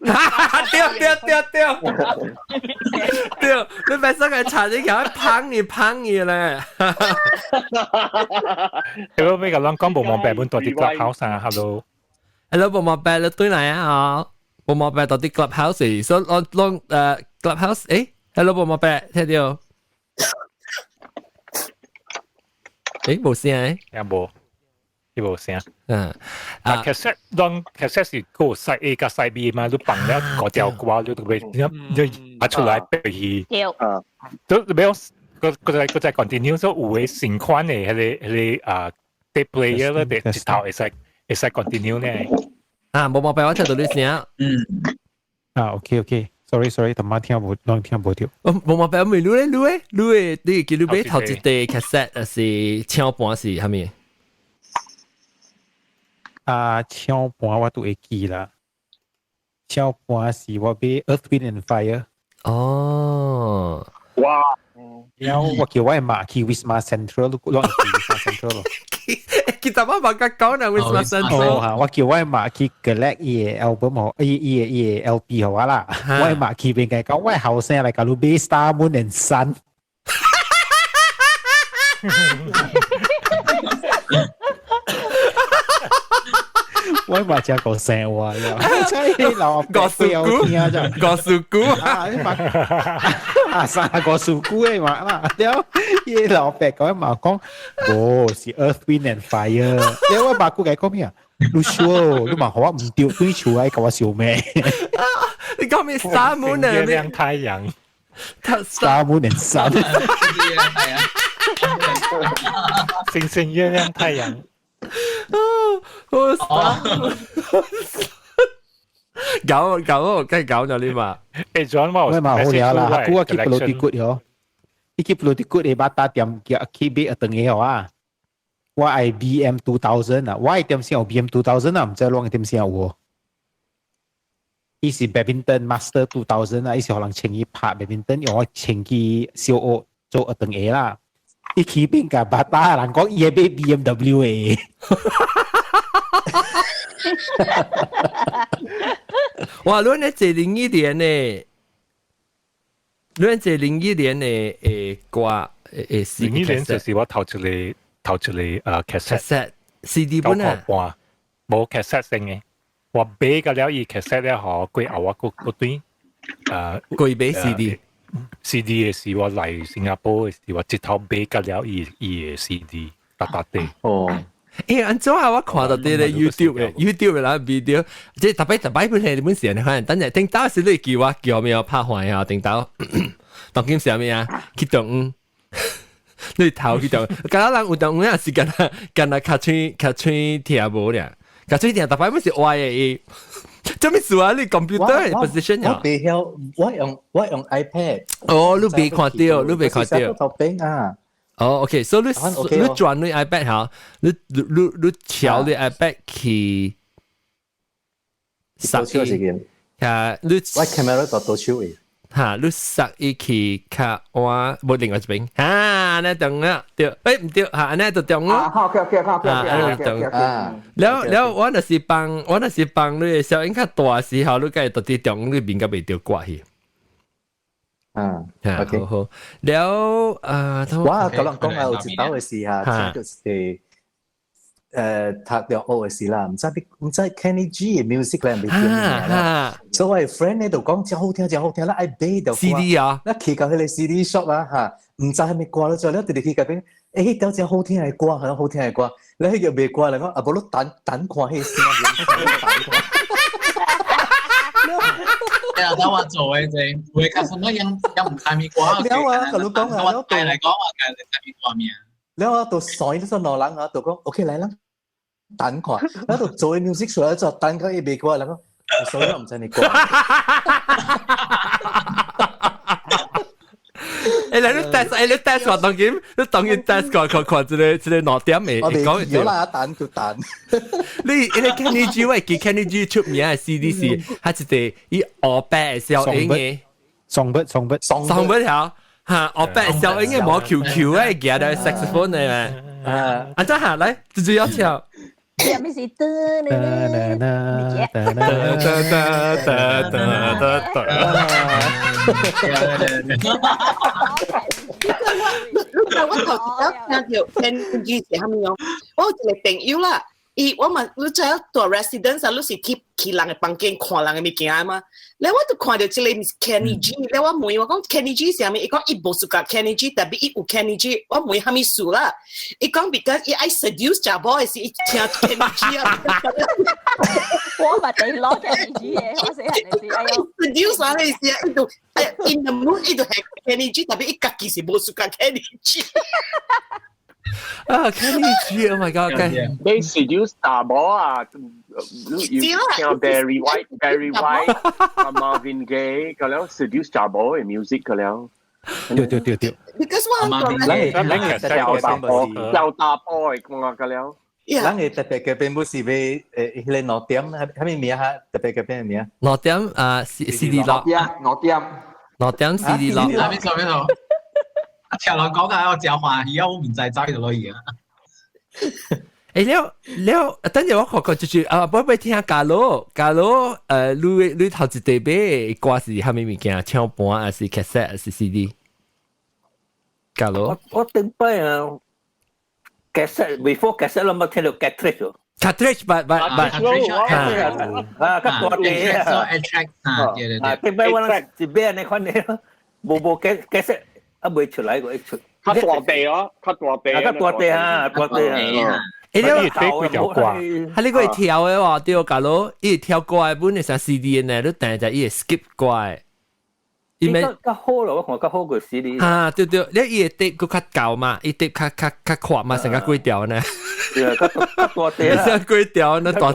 對對對。對，你 pencil 個插你佢碰你碰你咧。你個咩個人講無毛病本到啲 clubhouse 啊，hello。 hello，無毛病你對嚟啊？無毛病到啲 clubhouse，所以我我clubhouse，誒，hello 無毛病，聽到？誒，無聲誒，也無，伊無聲。嗯，啊，cassette 當 cassette 是個 side A 加 side B 嘛，你放了嗰條歌，你都會你拿出來背去。對。都沒有，個個在個在 continue 所有的新款的彼個彼個啊 tape player 咧，一頭會使會使 continue 呢。啊，無毛病，我聽到你聲。嗯。啊，OK OK。sorry sorry，頭媽聽無，攏聽無著。無毛病，未你咧，你咧，你的你記你買頭一塊 cassette 還是唱盤是啥物？啊，唱盤我都會記啦。唱盤是我買 Earth Wind and Fire。哦。哇！然後我叫我媽去 Wisma Central，攏去 Wisma Central 咯。其實我嘛甲講啦，Wisma Central。哦，我叫我媽去 collect 伊个 album 吼，伊伊个伊个 LP 予我啦。我媽去邊個講，我後生來共你買 Star Moon and Sun。我嘛真個生話呀，真老個數股，個數股啊，你嘛啊三個數股的嘛啦，了伊老伯講嘛講，無是 Earth Wind and Fire，了我媽顧計講咩啊？你 sure，你嘛予我毋對，對厝來共我燒咩？你講咩 Star Moon 啊？月亮太陽，Star Moon and Sun，星星月亮太陽。我搞搞，梗係搞咗你嘛？誒，轉我我嘛好了啦，我去 Bloody Good 喲，伊去 Bloody Good 的巴打店叫去買一頓個啊。我愛 BM 2000啊，我愛店先有 BM 2000啊，毋知啷個店先有無。伊是 Badminton Master 2000啊，伊是予人穿去拍 Badminton，用我穿去小學做一頓個啦。伊去邊個巴打人講伊會買 BMW 的。哇！你呢這零一年呢？你這零一年的誒歌誒零一年就是我頭一個頭一個cassette CD 本啊，無 cassette 性的，我買個了伊 cassette 了吼，過後我閣閣對過買 CD。 CD 的時我來新加坡的時，我一頭買個了伊伊的 CD，逐逐地。哦。欸，按怎啊？我看到佇咧 YouTube 的 YouTube 的那 video，這逐擺逐擺本係本時你看，等陣頂到時你叫我叫咩拍壞啊？頂到當今是啥物啊？去中你頭去中，敢若人有當有影時間啊，敢若尻喙尻喙聽無爾，尻喙聽逐擺本是歪的伊。做咩事啊？你 computer position 我袂曉，我用我用 iPad。哦，你未看到，你未看到。頭邊啊。哦，OK，所以你你轉你 iPad 嚇，你你你調你 iPad 去殺伊，嚇你我 camera 就到手的。嚇，你殺伊去較我無另外一邊，嚇，那中啦，對，誒毋對，嚇，按呢就中咯。啊，OK OK OK OK OK OK。了了，我若是幫我若是幫你小音較大時候，你該到佇中你面甲袂著掛去。啊，OK，好好。了啊，我甲人講啊，有一擺的時哈，就是讀中學的時啦，毋知毋知 Kenny G 的 music 咧，未聽啦。所以我的 friend 咧就講真好聽，真好聽，咱愛買條 CD 啊，咱去到彼個 CD shop 啊，嚇，毋知啥物歌了，之後了直直去嗰邊，欸，彼條真好聽的歌，很好聽的歌，咧彼個賣歌來講，啊，無你等等看彼聲。對啊，等我做的這，有的較什麼樣樣毋知物歌。了啊，共你講啊，我帶來講話，家己知物歌名。了啊，就隨你說兩人啊，就講 OK 來啦，等看，了就做 music 出來，就等到伊賣歌，人講，所以我毋知你歌。欸，來你 test，誒你 test 話當然，你當然 test 過看看這個這個兩點嘅，我哋講有啦，彈就彈。你 Kenny G 我記 Kenny G 出名嘅 CD 是，佢一個伊黑白小英嘅，雙筆雙筆雙筆條嚇，黑白小英嘅毛球球嘅，夾到 saxophone 嘅，啊，啊這下來，直接要跳。有咩事？噔噔噔噔噔噔噔噔噔。你我頭一聽到 Kenny G 是蝦米樣？我有一個朋友啦，伊我嘛，你知影蹛 residence 啊，你是去去人的房間看人的物件嘛？咧我就看到這個是 Kenny G，咧我問我講 Kenny G 是啥物？伊講伊無 suka Kenny G，但是伊有 Kenny G。我問啥物事啦？伊講 because 伊愛 seduce 查某的時，伊聽 Kenny G 啊。我嘛地攞 Kenny G 嘅，我死人哋知，哎喲，seduce 啥意思啊？伊就 in the mood，伊就係 Kenny G，但是伊家己是無 suka Kenny G。啊，Kenny G，Oh my God！你 seduce 查某啊？你聽 Barry White、Barry White、Marvin Gaye，個了 seduce 查某嘅 music 個了。對對對對。 Because 我講跳大波，跳大波嘅歌個了。咱嘅特別嘅並不是買誒，彼個兩點，啥物名哈？特別嘅邊名？兩點啊，C C D 六。兩點，兩點 C D 六。沒錯沒錯。聽人講啊，我真歡喜啊，我唔知走就落去啊。誒了了，等陣我看看就是啊，我欲聽嘉樂，嘉樂誒，你你頭一塊買歌是啥物物件？唱盤還是 cassette 還是 CD？嘉樂，我頂擺啊，cassette before cassette 我冇聽到 cartridge 喎。 cartridge 捌捌捌啊，較大塊啊，啊，對對對。啊，頂擺我是買按呢款的咯，無無 cassette 啊未出來過一出。較大塊哦，較大塊。啊，較大塊啊，大塊啊。欸，你買幾條歌？哈，你個會跳的話，對，假如伊會跳歌的，本來像 CD 呢，你訂就伊會 skip 歌的。伊咪較好咯，我看較好過 CD。啊，對對，你伊會碟閣較厚嘛，伊碟較較較闊嘛，成個幾條呢？對，較較大塊啦。成幾條那大。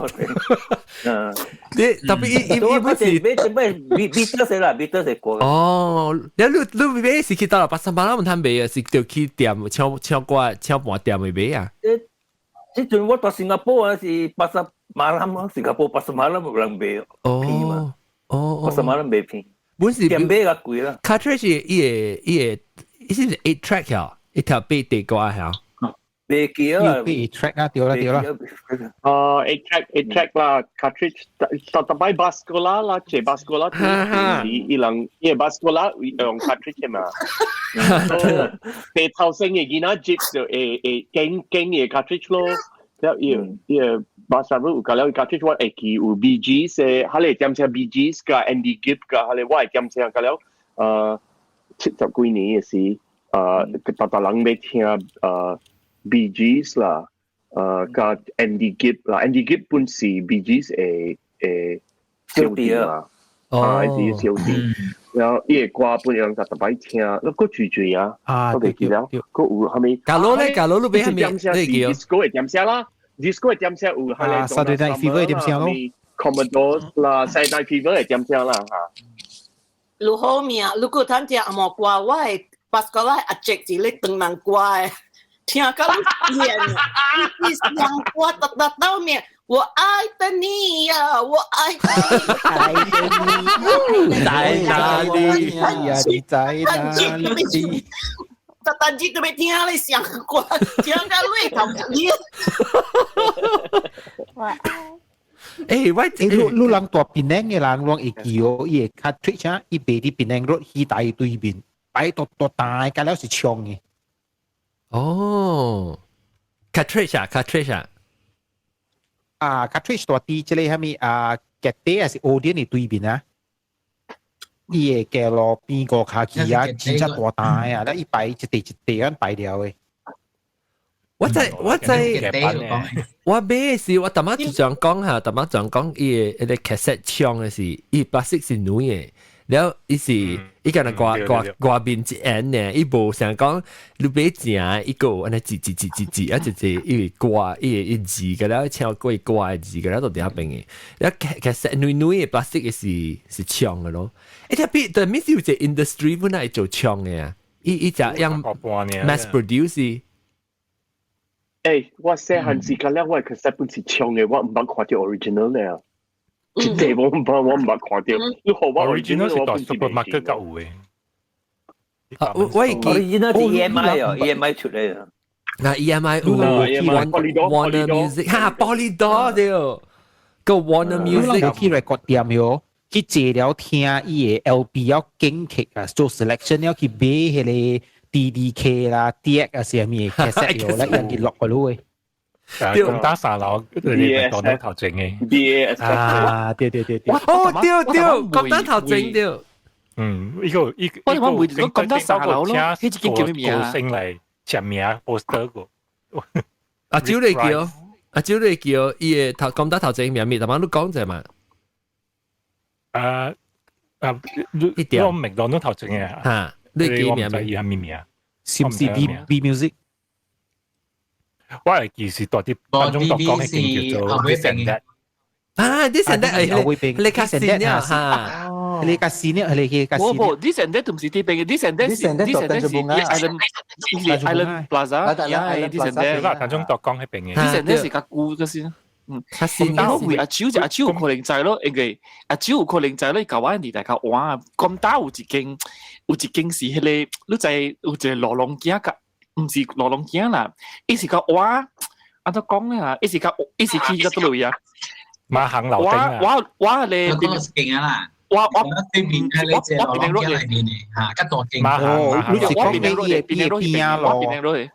嗯。你特別伊伊伊不是買買 Beatles 啦，Beatles 的歌。哦，你你你買是去到巴剎馬蘭毋通買啊，是著去店唱唱歌唱盤店去買啊？這陣我到新加坡啊，是 pasar malam，新加坡 pasar malam 有人賣。哦哦， pasar malam 賣平。本是店買較貴啦。 Cartridge 伊個伊個，伊是毋是 eight track 呀？一條八塊歌嚇。袂記啊。八 track 啊，對啦對啦。啊，eight track eight track 啦，cartridge 特特擺 bus sekolah 啦，這 bus sekolah 伊伊人伊個 bus sekolah 用 cartridge 嘛。第頭先嘅囡仔接就會會經經嘅 cartridge 咯。了伊伊個 bus driver 有教了 cartridge 我會記有 Bee Gees 嘅，佢哋點聲 Bee Gees 加 Andy Gibb 加，佢哋我會點聲教了，七十幾年嘅時，逐逐人欲聽Bee Gees 啦，加 Andy Gibb 啦，Andy Gibb 本是 Bee Gees 嘅嘅小弟嘛，啊，是小弟，然後伊個歌本人就特擺聽，你閣追追啊，我袂記了，閣有啥物？假如咧，假如你買啥物？你記？Disco 嘅點聲啦，Disco 嘅點聲有，啊，Saturday Night Fever 嘅點聲咯，Commodores 啦，Saturday Night Fever 嘅點聲啦嚇。你好命，如果聽聽紅毛歌，我會 bus sekolah 阿叔是咧唐人歌的，聽到你演，你上歌特特到面，我愛的你呀，我愛的你，在哪裡呀？你在哪裡？特單只都欲聽你上歌，聽到淚頭你。我愛。誒，我誒，你你人蹛檳城嘅人，攏會記哦，伊個 cartridge 啊，伊賣佇檳城 road 戲台對面，擺大大大，加了是槍嘅。哦，cartridge 啊，cartridge 啊，啊，cartridge 蹛佇這個啥物啊，Cathay 還是 Odeon 嘅對面啊？伊個街路邊個卡去啊，真正大大啊，咧伊擺一塊一塊按擺了的。我在我在我買時，我淡仔就想講下，淡仔想講伊個彼個 cassette 槍的是，伊 plastic 是軟的，了伊是伊敢若掛掛掛面一按呢，伊無想講你買正伊個按呢擠擠擠擠擠啊，一隻伊掛伊個一字個了，唱過掛的字個了，都佇遐邊的。了 cassette 軟軟的 plastic 的是是槍的咯。欸，特別對，面是有一個 industry 本來做槍的啊。伊伊只樣 mass produce。誒，我細漢時間咧，我係 cassette 本是唱嘅，我唔捌看到 original 咧。一隻我唔捌，我唔捌看到。你學我 original 是到 supermarket 較有嘅。啊，我會記 original 是 EMI 哦，EMI 出嚟啊。嗱 EMI 有 Warner Music 哈，Polydor 對，個 Warner Music 去 record 店喲，去借了聽伊個 LP 要揀曲啊，做 selection 要去買彼個 TDK 啦、DX 啊，啥物 cassette 喲，來讓佢落個路嘅。咁打三樓，你當到頭前嘅。 B A 啊，對對對對。哦，對對，講得頭前對。嗯，呢個呢個我哋話每個講得三樓咯，呢一間叫咩名啊？個星嚟簽名 poster 個。阿招你叫，阿招你叫，伊個頭講得頭前名咩？頭晚都講者嘛。啊啊，你我明當到頭前嘅。嚇，你記名咩？伊係咩名？是唔是 B B Music？我係記是大啲，當中講嘅叫做 This and That。啊，This and That 係你較新啊嚇。你較新啊，你去較新。無無，This and That 唔是啲邊嘅，This and That 是 This and That 是 Island Plaza，呀，This and That。啦，當中度講喺邊嘅。 This and That 是較舊嘅先。嗯，但我為阿超就阿超有可能知咯，因為阿超有可能知咯，舊我年代較晚，咁大有一間有一間是彼個，你知有一個羅龍鏡甲，毋是羅龍鏡啦，伊是較晚，按怎講咧啊？伊是較伊是去到佗位啊？馬行樓頂啊！我我咧邊勁啊啦！我我對面我我邊路內面嘅嚇，較大間。哦，你是講伊個伊個邊仔路，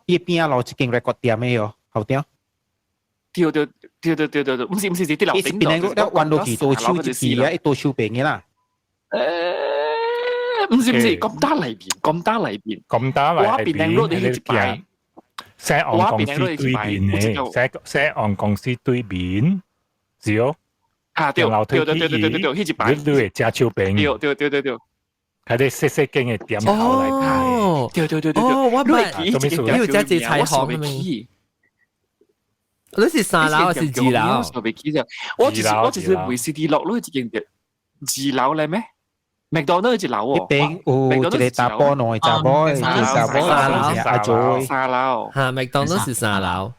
伊邊仔路一間 record 店的喲，後頂。對對對對對對對，毋是毋是是佇樓頂。邊個了彎落去多手一支啊，一多手邊嘅啦。毋是毋是，咁打內邊，咁打內邊，咁打內邊。我邊路你去一擺。西岸公司對面嘅，西西岸公司對面，是哦。啊對對對對對對對，彼一擺。你會食手邊。對對對對對。佢哋細細間嘅店頭來開。對對對對對。哦，我捌，你有食這菜行咩？你是三樓還是二樓？我只是我只是未 CD 落落一間店，二樓咧咩？麥當勞一樓哦，一邊有一個查埔，兩個查埔，一個查埔，三樓阿祖，三樓嚇，麥當勞是三樓。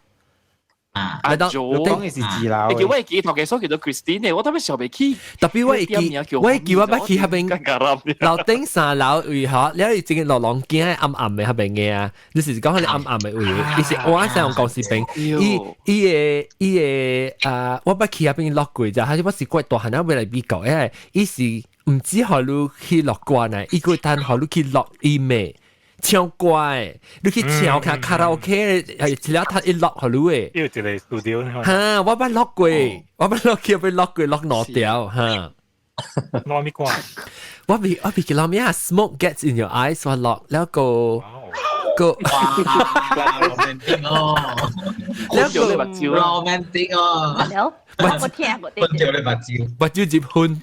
阿祖，講嘅是二樓。叫我會記頭家所叫做 Christine，我特別想袂起。特別我會記，我會記我捌去彼邊樓頂三樓位吼，了伊整個落廊鏡暗暗的彼邊嘅啊，你是講彼個暗暗的位，伊是我喺用公司邊，伊伊個伊個啊，我捌去彼邊落過咋，還是我是過大漢仔欲來美國，因為伊是毋止予你去錄歌呢，伊閣通予你去錄音的。唱歌的，你去唱卡卡拉 OK，係一了他一錄予你的。有一個 studio。哈，我捌錄過，我捌錄去，捌錄過錄兩條，哈。錄咩歌？我未我未記得咩啊？Smoke gets in your eyes，我錄了個個。哇，romantic 哦，了個 romantic 哦。我聽過。分掉你目睭。目睭入昏。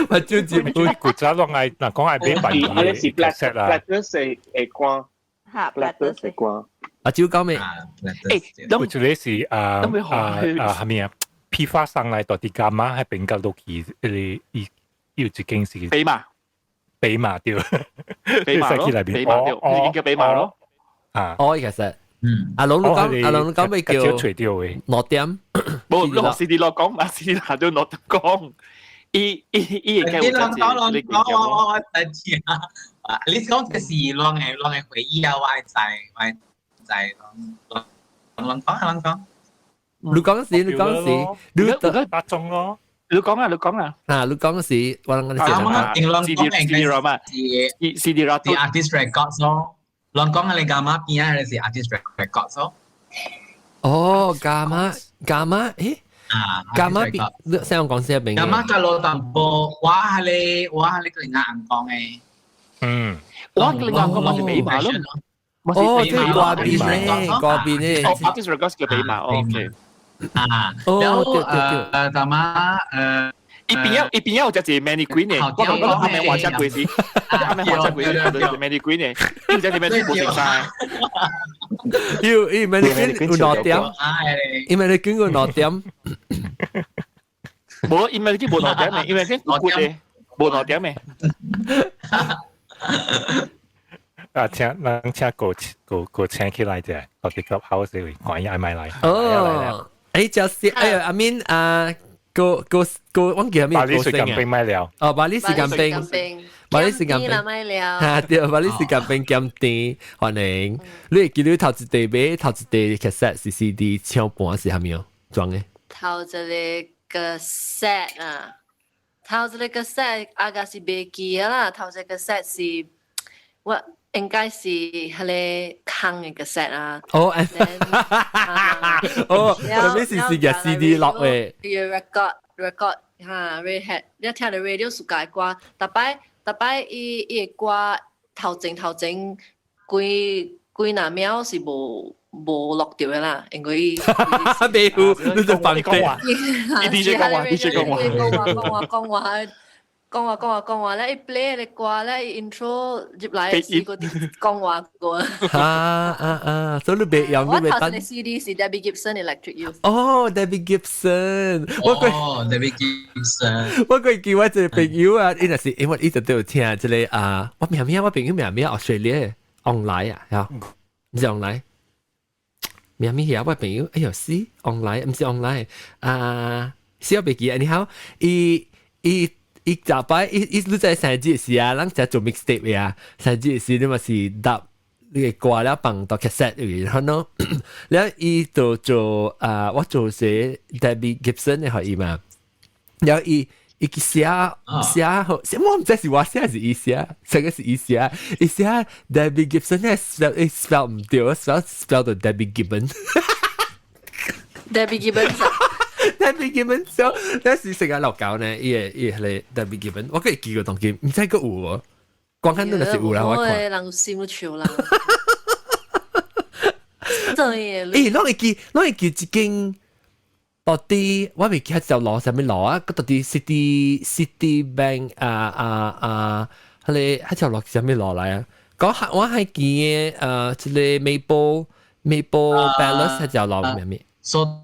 目睭入昏。古早攏愛，若講愛買版嘅是 set 啦。Platter 是會關。嚇，Platter 是關。阿蕉講咩？誒，我這個是啊啊啊，係咪啊？批發商來到佇伽馬彼邊到落去，彼個伊有一間是。比馬。比馬對。比馬咯。比馬對，呢間叫比馬咯。啊。哦，其實。嗯，阿龍你講，阿龍你講咩叫？兩點。無，你學 CD 落講嘛，CD 下都落講。伊伊伊會你攏講攏講我我我知啊！你講這是攏的攏的回憶啊，我會知我會知攏攏講啊攏講。你講時，你講時，你八鐘咯。你講啊，你講啊。啊，你講時，我諗我哋啊，我 CD CD 啦嘛，CD 啦，是 Artist Records 咯。攏講啊，你伽馬邊啊，是 Artist Records 咯。哦，伽馬伽馬，誒？啊，伽馬邊，西洋公司入邊。伽馬較老淡薄，我係你我係你個另外人講的。嗯，我另外講嘛是比馬咯。哦，即係掛邊咧，掛邊咧。哦，Artist Records 叫比馬，OK。啊，然後大媽一邊有一邊有隻是 Manny Green 的，我講阿妹畫只鬼是，阿妹畫只鬼是 Manny Green 的，有隻是 Manny 無成晒。要伊 Manny Green 有兩點，伊 Manny Green 有兩點。無，伊 Manny Green 無兩點的，伊 Manny Green 有骨的，無兩點的。啊請人請個個個請起來啫，到啲 clubhouse 會講嘢買來。哦，誒，就是哎呀，阿敏啊，個個個，我記得咩巴黎水間冰買了。哦，巴黎時間冰，巴黎時間冰買了。哈，對，巴黎時間冰減甜，歡迎。你會記得頭一塊買頭一塊 cassette 是 CD 唱盤是啥物裝的？頭一個 cassette 啊，頭一個 cassette 阿個是袂記啦，頭一個 cassette 是我應該是彼個空的 cassette 啊。哦，哦，特別是是個 CD 落的。 record record 哈，record 你聽著 radio 暑假歌，逐擺逐擺伊伊的歌頭前頭前幾幾若秒是無無錄著的啦，因為伊袂有，你就放講話，伊 DJ 講話，DJ 講話，講話講話講話。講話講話講話咧，伊 play 個歌咧，伊 intro 入來是個講話歌。啊啊啊！所以你袂用，你袂我頭一個 CD 是 Debbie Gibson Electric Youth。哦，Debbie Gibson，我哦，Debbie Gibson，我過記我一個朋友啊，伊若是因為伊就都有聽這個啊，我名名我朋友名名 Australia online 啊，嚇，毋是 online，名名遐我朋友，哎喲是 online，毋是 online 啊，小袂記啊，你好，伊伊。伊逐擺伊伊你在生日時啊，咱才做 mixtape 啊，生日時你嘛是搭你個歌了放到 cassette 入然後呢，了伊就做啊，我做些 Debbie Gibson 的予伊嘛，然後伊伊去寫寫好，我毋知是我寫還是伊寫，這個是伊寫，伊寫 Debbie Gibson 咧 spell 伊 spell 毋對，spell spell 到 Debbie Gibbon。 Debbie Gibbons。 Debbie Gibbon，所以那是成日落教呢，伊個伊個 Debbie Gibbon，我閣會記個當今，毋知閣有無？光看都是有啦，我看。人有心都笑啦。真嘅。欸，攏會記，攏會記一間到底我袂記得條路啥物路啊？閣到底 City Bank 啊啊啊，彼个彼條路啥物路來啊？講我還記得這個 Maple Palace 彼條路名物。 Sultan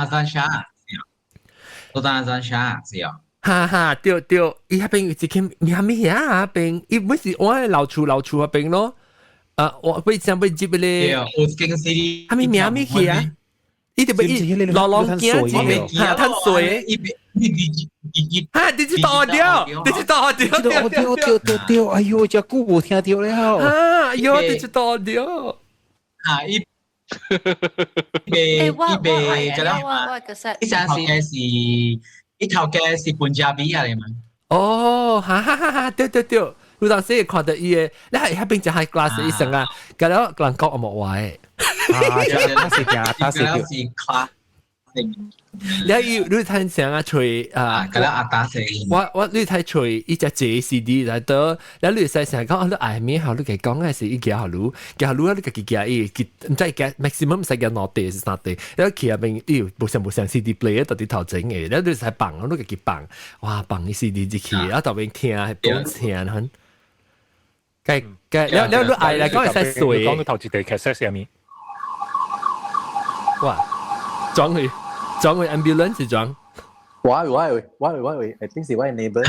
Azlan Shah，Sultan Azlan Shah 是啊。哈哈，對對，伊彼邊有一間名物遐邊，伊本是我老厝老厝彼邊咯。啊，我欲想欲入咧，有間 CD，啥物名物去啊？伊就欲伊老老驚一哈，趁水，伊哈，digital audio，digital audio，對對對對，哎喲，這久無聽著了。啊，哎喲，digital audio，啊，伊。伊我伊袂我我個 set，伊頭家是伊頭家是 Punjabi 啊嚟嘛？哦，哈哈哈哈，對對對，有當時會看著伊的，你係彼邊就 high class 醫生啊，佮了人講惡話的。啊，當時驚，當時是 class。你伊你睇成啊，揣啊，佮了阿達死。我我你睇揣伊隻借 CD 來倒，你你使成講你愛咩好，你家講的是伊寄予你，寄予你你家己寄伊，毋知寄 maximum 使寄兩塊是三塊，你去彼邊伊無像無像 CD player 到佇頭前的，你你使放，你家己放，哇放伊 CD 入去，啊頭邊聽係本聽很，計計了了你愛來講會使水。講到頭一塊 cassette 啥物？哇，裝去。裝去 ambulance 是裝？我我我我我，I think 是我 neighbor。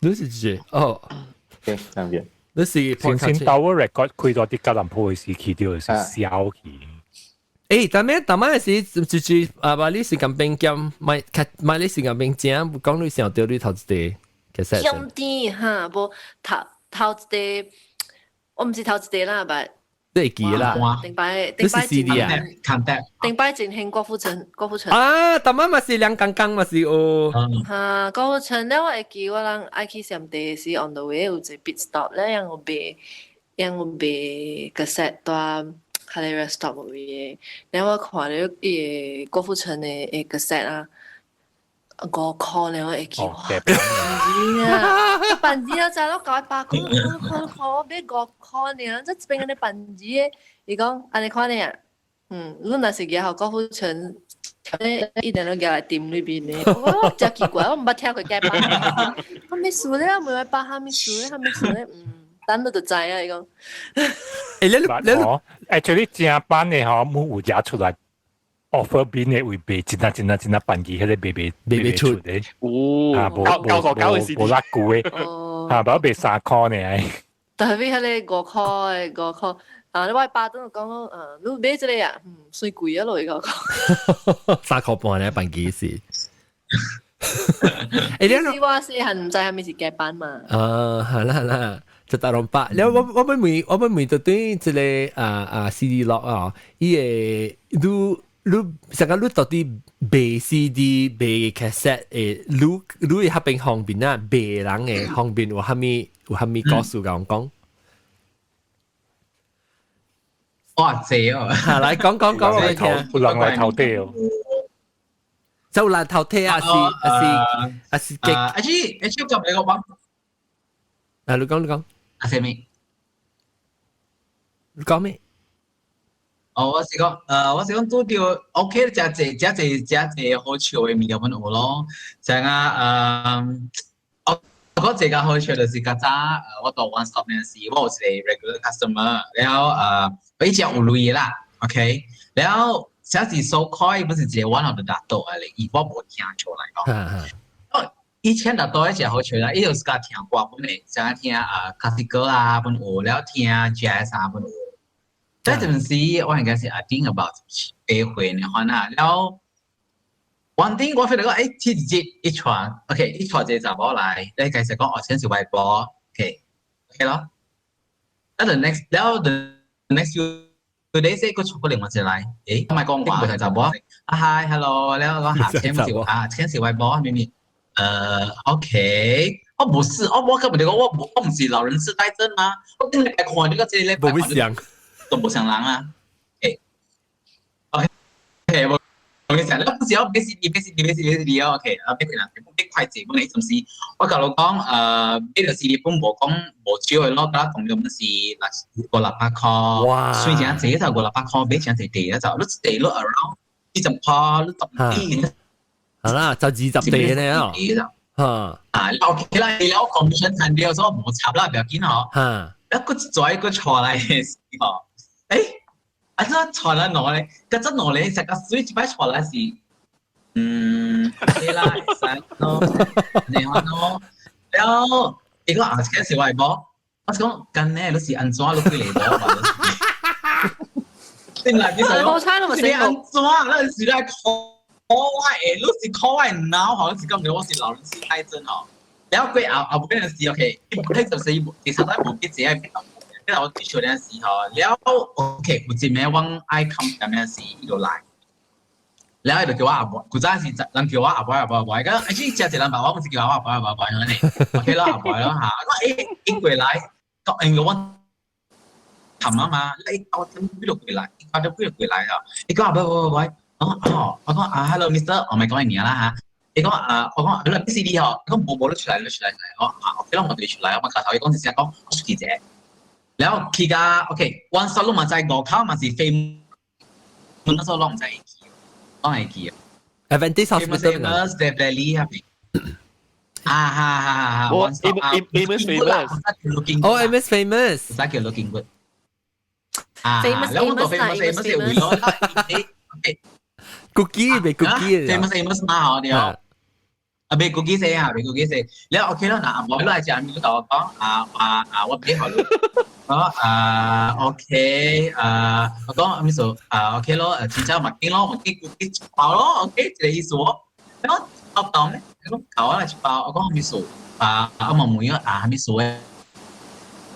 你是誰？哦，OK，兩邊。你是先先 Tower Record 開咗啲吉隆坡嘅時期，就是燒去。欸，但咩？但咩是就是啊？把你時間變減，買買你時間變正，講你想著你頭一塊其實。減啲哈，無頭頭一塊，我毋是頭一塊啦，但。你會記啦，頂擺頂擺 CD 啊，頂擺真興郭富城，郭富城啊，逐擺嘛是兩剛剛嘛是哦。哈，郭富城咧，我會記我人愛去上地時 on the way 有一個 pit stop 咧，讓我買，讓我買 cassette 蹛彼個 rest stop 位的，然後我看著伊個郭富城的的 cassette 啊，5箍咧，我會記哇，便宜啊！便宜啊！就係我900塊，塊塊我買5箍爾，這這邊按呢便宜的，伊講按呢款爾，嗯，你若是舉予郭富城，一定攏舉來店裏邊的，我真奇怪，我毋捌聽過改版，啥物事咧？問我爸啥物事咧？啥物事咧？嗯，等你就知啊，伊講。欸，你你，actually 正版的吼，冇有遮出來。offer 邊的會賣真啊真啊真啊便宜，彼個賣賣賣賣出的。哦，啊，無九個九嘅無無拉久的，啊，無賣3箍呢。特別彼個5塊5塊啊！你我爸都講咯，啊，你買這個啊，嗯，算貴啊咯，伊個講。3塊半咧，辦幾時？欸，你我細漢毋知啥物是夾板嘛？啊，係啦係啦，就大龍巴。了我我欲問我欲問就對這個啊啊 CD 落啊，伊會你你上個你到底賣 CD 賣 cassette 誒，你你會較邊方便啊？賣人嘅方便有啥物有啥物故事共我講？哇，濟哦！來講講講我聽。有人來頭底哦。就來頭體啊，是啊是啊是極。啊，是啊，是我你講。啊，你講你講。啊，啥物？你講咩？哦，我是講，我是講拄著 OK，誠濟誠濟誠濟好笑的物件阮有咯，像啊，我講這個好笑就是較早，我到 One Stop 那時，我有一個 regular customer，然後伊食有鐳的啦，OK，然後這是 so called 不是一個 one of the 拿督來的，伊我無聽出來講。哦，以前拿督的誠好笑啦，伊就是佮聽歌本的，像聽啊 classical 啊，本有了聽 jazz 啊，本有。這陣時我應該是 I think about 8歲那款啊，然後one thing 我 feel 到講，欸，這一日一傳，OK，一傳一個查某來，你解釋講哦，這是外婆，OK，OK 咯。啊，the next，然後 the next few days 佢出過另外一個來，欸，我咪講話，無查某，啊 hi，hello，然後講下請是啊，請是外婆，咪咪，OK，我無是，我我根本就講我無，我毋是老人痴呆症嗎？我頂禮拜看你個這禮拜無想。都無像人啊，欸，OK，無無想，你不是要買 CD 買 CD 買 CD 買 CD 哦，OK，啊買幾人，買快濟，本來陣時我甲你講，買個 CD 本無講無少的咯，甲講了是六五六百塊，哇，雖然濟就五六百塊，買誠濟地啊就，你一地你 around 40塊，你10地，好啦，就20地呢哦，嚇，啊，OK 啦，你了 commission 賺掉，所以無插啦，不要緊嗬，嚇，一個再個錯來的時候。欸，啊，這錯了攞咧，搿只攞咧，成個水一擺錯來是，嗯，對啦，會使咯，你看咯，然後伊講啊，這是我的某，我是講，今呢你是按怎你幾個某？真啦，你是你按怎？你是來 call 我的，你是 call 我的腦，吼，你是講我是老人痴呆症吼。然後過後後尾陣時，OK，伊就是伊實在無記這個。因為我退休嗰時候，了 OK，有一暝我愛看咁樣時，伊就來，了伊就叫我阿伯，古早是人叫我阿伯阿伯阿伯，咁啊，只食一人吧，我毋是叫我阿伯阿伯阿伯咁呢，OK 咯阿伯咯嚇，我欸伊過來，講因為我冚啊嘛，你我點幾度過來，我點幾度過來啊？伊講阿伯阿伯阿伯，我講哦，我講啊 Hello Mister，我咪講你名啦嚇。伊講啊，我講你 B C D 吼，伊講無無你出來，你出來，我啊 OK 咯，我就出來，我頭頭伊講一聲講，我出去者。然後去到 OK，阮所攏嘛知外口嘛是飛門，那時候攏毋知會記，攏會記。 Adventist Hospital Famous definitely 係咪？啊哈哈哈！我 Amos famous，哦，Amos famous，使叫 looking good。啊， Famous 然後我 Amos famous famous 為咗，OK。 Cookie 未 cookie famous famous 嘛，嗬對。啊，未 cookie 死啊，未 cookie 死。你 OK 啦，嗱，我來食，你同我講，啊啊啊，我俾好你。我啊 OK 啊，我講咩數啊 OK 咯，真正麥經咯，麥經 cookie 一包咯，OK 這個意思喎。然後我講咧，我講我來一包，我講咩數啊？我問問啊，咩數誒？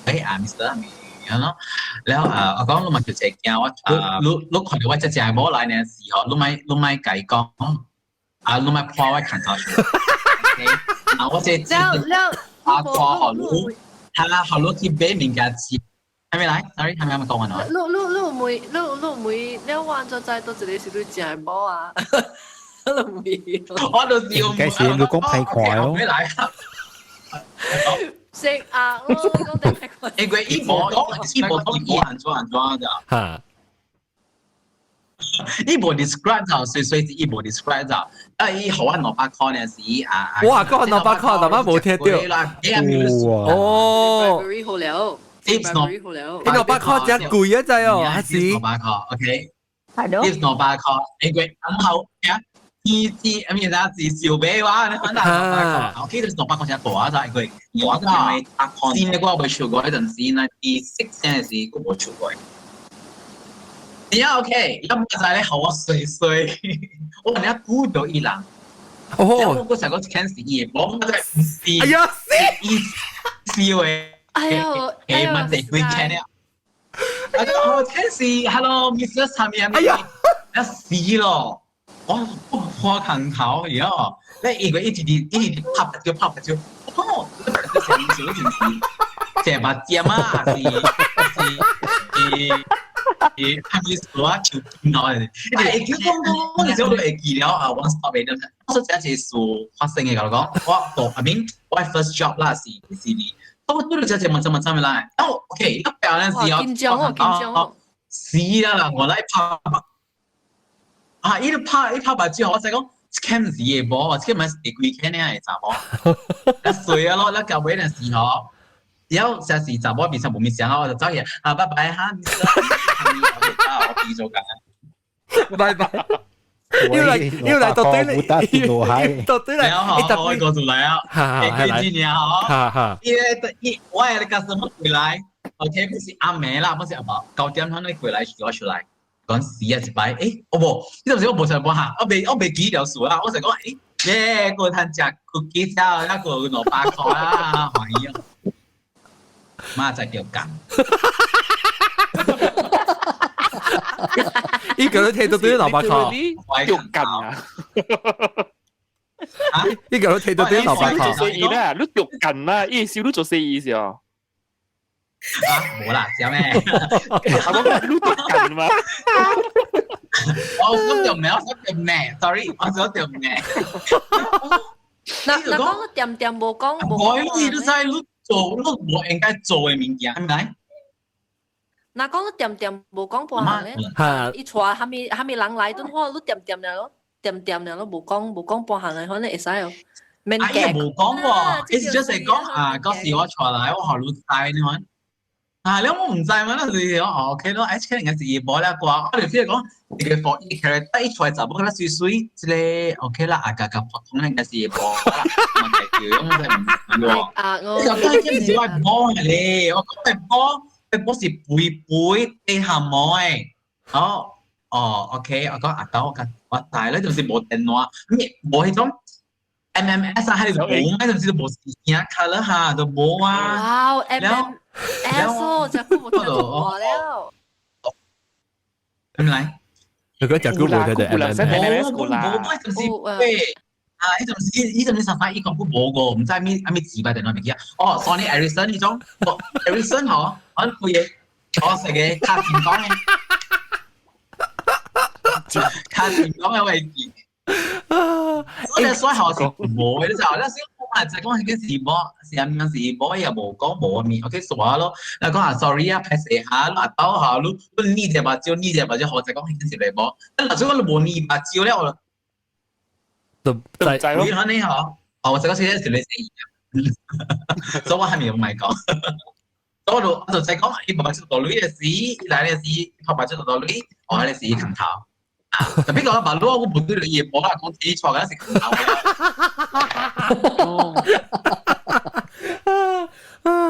誒啊，Mr 咩樣咯？然後啊，我講你嘛就這驚我啊，你你看到我這隻某來呢時候，你莫你莫共伊講，啊，你莫破我看頭出。啊，我這了了，啊，破好你，他好你去買物件食。還沒來，sorry，還沒還沒講完哦。你你你唔會你你唔會，你玩咗再多一個是你食某啊？你唔會。我就是應該是你講歹看咯。沒來。食啊！我講定歹看。因為伊無講，伊無講伊按怎按怎的。嚇！伊無 describe 就隨隨伊無 describe 就，啊！伊予我200塊呢是啊。哇！嗰200塊，大媽無聽到。哦。好了。 Tips 好了。你200塊真貴啊！真哦，還是200塊，OK。係咯。 Tips 200塊，因為咁好呀。知阿咩啥是小白話，你可能200塊，我記得200塊錢大就係佢，我因為先嘅我未出過，嗰陣時96嗰陣時我冇出過。而家 OK，一唔就咧好我衰衰，我人家估到伊人。哦，我成個 can 是伊，我真係唔是。哎呀，死！伊死喎！哎呦，哎呦，問題幾 can 啊？啊，我 can 是 Hello Mr. 啥物啊？哎呀，一死咯！我破坑頭，然後你伊個一直直一直拍就拍就，哦，你成小件事，成把劍啊，是是是。係咪說啊？求見我哋，你會講講，我其實我會記了啊，one stop 嘅，我說這是事發生嘅，我講，我到 I mean 我 first job 啦是是你，我對這這麼這麼這麼來，哦，OK，一表呢是要緊張哦，緊張哦，死啦，我來拍，啊，伊拍伊拍目之後，我就講，這唔是嘢波，這唔係第幾間呢？係查某，一衰啊咯，一舊尾陣時候。然後成時查某面上無面相，我就走去啊，拜拜哈，我變咗緊，拜拜。要嚟要嚟到對嚟，到對嚟，你特別過嚟啊！哈，幾年啊？哈，伊伊我係你幹什麼回來？OK，不是阿妹啦，不是阿爸，9點鐘你回來叫我出來，講死啊一擺，誒，我無，呢陣時我無上半下，我未記條數啦，我就講誒，耶，個通食 cookie 啊，一個200塊啊，歡喜啊！媽就叫緊，依個都聽到對200塊，叫緊啊！依個都聽到對200塊。你做生意啦，你叫緊啦，伊少你做生意是哦。啊，冇啦，知咩？我講你做緊嘛？我想條咩？我想條咩？Sorry，我想條咩？嗱嗱講你點點無講無講，你都知你。做你無應該做嘅物件，係咪？若講你點點無講半項咧，伊帶蝦米蝦米人來，頓我你點點爾咯，點點爾咯，無講無講半項嘅，可能會使哦。免啊，伊無講喎，伊是就是講啊，嗰時我帶來，我予你知你看。啊，你我唔知嘛，那時我 OK 咯，哎，可能是伊無啦啩，我就 feel 講，一個 for 伊 character 伊出來查某較水水，這個 OK 啦，啊，加加普通應該是伊無啦，問題叫我真係唔知喎。啊，我就講這唔是我波咧，我講嘅波，嘅波是背背地下毛誒。哦，哦，OK，我講阿豆，我講我大咧就是無電話，咩無彼種 MMS 啊，係無咩，就是無時間卡了哈，都無啊。哇，MMS 哦，這久無聽過了。點來？如果這久無聽到 MMS，無無無，就是對。啊！彼陣時，彼陣時實發伊講過無個，毋知啥物啥物字牌電話物件。哦，Sony Ericsson 彼種，Ericsson 吼，我開個，我食個卡電講的，卡電講的位置。所以所以學是無的，你知道？那時我嘛就講彼個是無，是啥物是無，伊也無講無物，OK 煞咯。那講啊，sorry 啊，歹勢下，阿兜下，你你捏隻目睭，捏隻目睭，好就講彼個是袂無。但若做我無捏目睭了，我。就就咯。你好，哦，我這個現在是你所以我還沒有買講。所以我就在講，伊爸爸出到女的時，伊來的時，爸爸出到女，我還是砍頭。特別講把路，我唔對你也無啦，講自己錯，嗰是砍頭。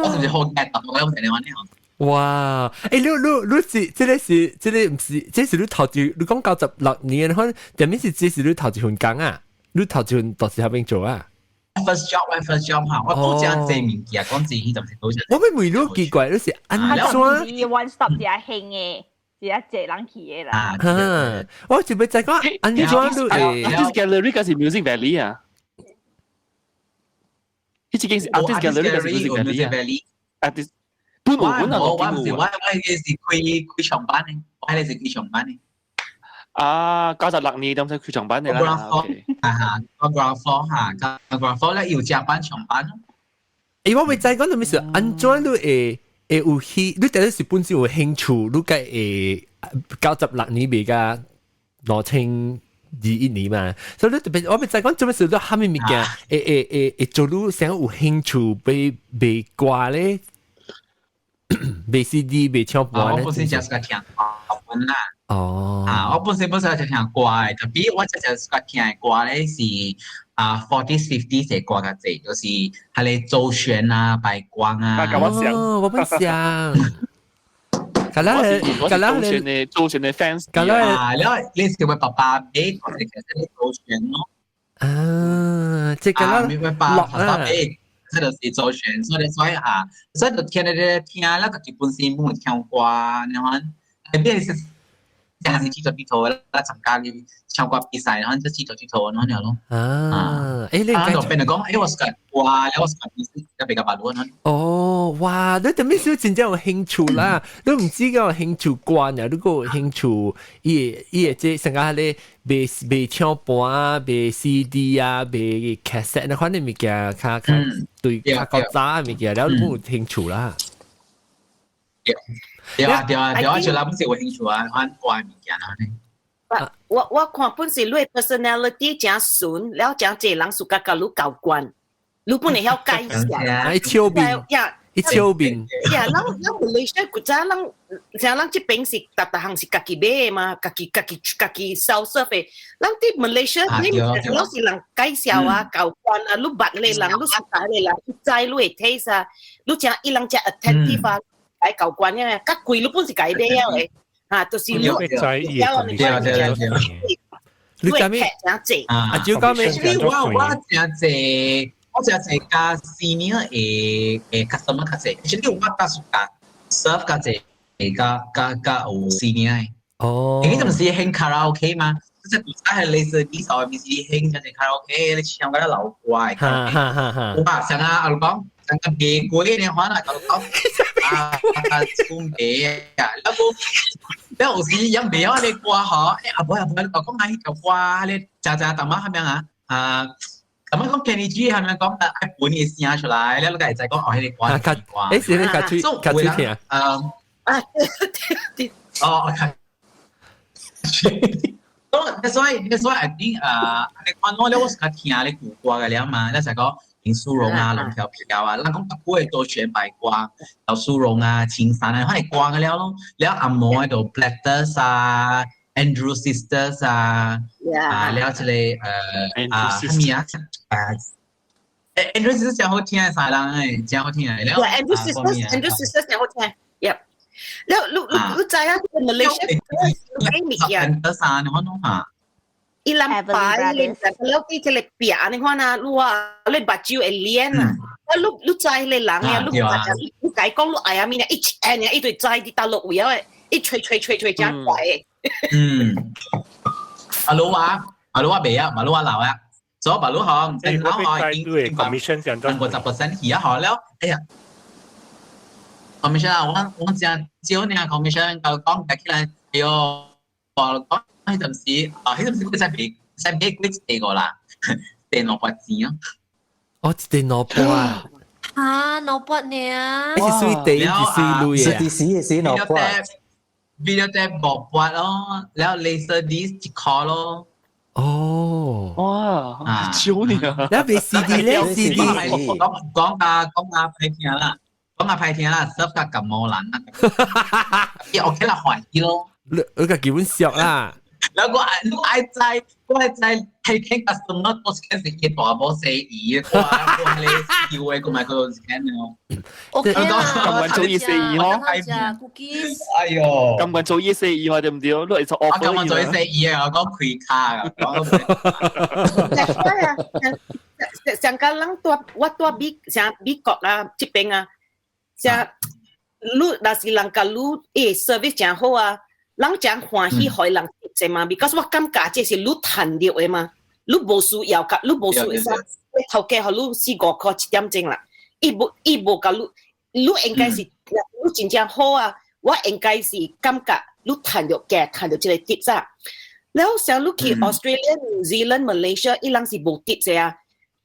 我是唔是好簡單？我成日話你好。哇！欸，你是這個是這個毋是，這是你頭一，你講96年，可能點物是這是你頭一份工啊？你頭一份就是遐邊做啊？First job，我 first job 哈，我都食這物件，講真，彼陣時都食。我欲問你奇怪，你是按怎？One stop 遮興的，遮濟人去的啦。哈，我就欲知講按怎你會？Artist Gallery 還是 Music Valley 啊？彼間是 Artist Gallery 還是 Music Valley 啊？Artist 本有本啊，我毋是，我彼個是開開長班的，我彼個是開長班的。啊，96年當時開長班的啦。啊哈，個 ground floor 哈，個 ground floor 咧有加班長班。欸，我欲知講啥物事，按怎你會會有興，你第一是本身有興趣，你該會96年未甲2021年嘛，所以你特別我欲知講做咩事，你蝦米物件會會會會做你想有興趣欲賣歌咧？賣 CD 賣唱盤咧？我本身就是個聽。啦。哦。啊，我本身本身就聽歌嘅，特別我只只聽嘅歌咧是啊 40s 50s 嘅歌較濟，就是係你周璇啊、白光啊。哦，我本想。咁啦，咁啦，周璇嘅 fans。咁啦，啊，然後你是我爸爸俾，我是其實你周璇咯。啊，這個啦，落啦。這就是周璇，所以啊，所以就聽咧聽，那個基本上冇聽歌，然後特別是還是佚佗佚佗啦，參加啲唱歌比賽，然後就佚佗佚佗那樣咯。啊，誒你就變咗講，誒我是個歌，我是個比較白鷺哦，哇！你特別少真正有興趣啦，你唔知個興趣關啊，你個興趣伊伊這成個咧賣賣唱盤啊，賣 CD 啊，賣 cassette 那款的物件，較較對較較早的物件，了你冇興趣啦。對啊對啊對啊，就那本是有興趣啊，款歌的物件啊。我看本是你 personality 誠順，了誠濟人 suka 佮你交關，你本會曉解釋。一笑面，一笑面。呀，咱咱馬來西亞古早咱像咱這邊是逐逐項是家己買的嘛，家己家己家己 self serve 的。咱佇馬來西亞，你攏是人介紹啊、交關啊，你捌的人，你熟的人，你知你的 taste 啊，你誠伊人誠 attentive 啊，來交關啊，較貴你本是家己買了的。啊，就是你，對對對。你知咩？啊，就講咩？我誠濟，我誠濟加 senior 的 customer 較濟，其實我搭是加 serve 較濟，加加加有 senior 的。哦。你陣時興卡拉 OK 嘛？即係古早係類似啲時候，唔是興就係卡拉 OK，你唱嗰啲老歌的。哈哈哈哈。哇，像啊，阿講，像個玫瑰的話啦，講啊啊，講白啊，然後了有時也袂曉咧歌吼，欸阿婆阿婆，你講講下彼條歌，咧食食淡薄蝦米啊？啊，淡薄講 Kenny G 蝦米講啊，愛分伊聲出來，了你才會知講哦，彼個歌是歌。欸，是你較水較水聽。嗯。啊，對。哦，所以 I think 啊，你看我咧，我是較聽咧舊歌嘅了嘛，你就講林淑榮啊、龍飄飄啊，咱講較久的都選白歌，劉淑榮啊、青山啊，反正歌嘅了咯。了紅毛的就 Platters 啊、Andrew Sisters 啊，啊了這個啊啥物啊？啊，Andrew Sisters 真好聽，三人誒，真好聽。了 Andrew Sisters，Andrew Sisters 真好聽。Yep。了，你你你知影這個 Malaysia 買物件？得啥？你講弄下。伊人擺，了佇這個壁你看啊，你話你目睭會連啊。啊，你你知彼個人啊，你你共伊講你愛啥物呢？伊一按伊就知佇佗落位啊，伊吹吹吹吹誠快的。嗯。阿魯話，阿魯話袂啊，馬魯話老啊，所以馬魯吼，唔知老吼已經50% 去啊，好了，哎呀。commission 啊，我真少呢 commission，就講計起來，哎喲，我講彼陣時啊，彼陣時佢使買幾一個啦，電腦撥錢啊。哦，一電腦撥啊！啊，腦撥呢啊！是水地，是水鐳啊！是時是腦撥。 video tape 5撥咯，然後 laser disc 1塊咯。哦，哇，少呢啊！你賣 CD 咧，CD 講講下講下歹聽啦。講下歹聽啦，serve 甲感冒人啦，伊 OK 啦，歡喜咯。你你個基本熟啦。然後我愛知，我愛知提醒 customer 都是是伊大某生意，我我咧機會，我買個是咁咯。 OK 啦，咁慣做伊生意嗬。哎喲，咁慣做伊生意對唔對？你係做我咁慣做伊生意啊，我講開卡啊。上個人蹛我蹛美像美國啊，這邊啊。像你若是人共你欸 service 誠好啊，人誠歡喜予人貼嘛，because 我感覺這是你趁著的嘛，你無需要共，你無需要啥，頭家予你四五箍一點鐘啦，伊無伊無共你，你應該是你真正好啊，我應該是感覺你趁著價，趁著這個 tips 啊。了像你去 Australia、New Zealand、Malaysia，伊人是無 tips 的啊。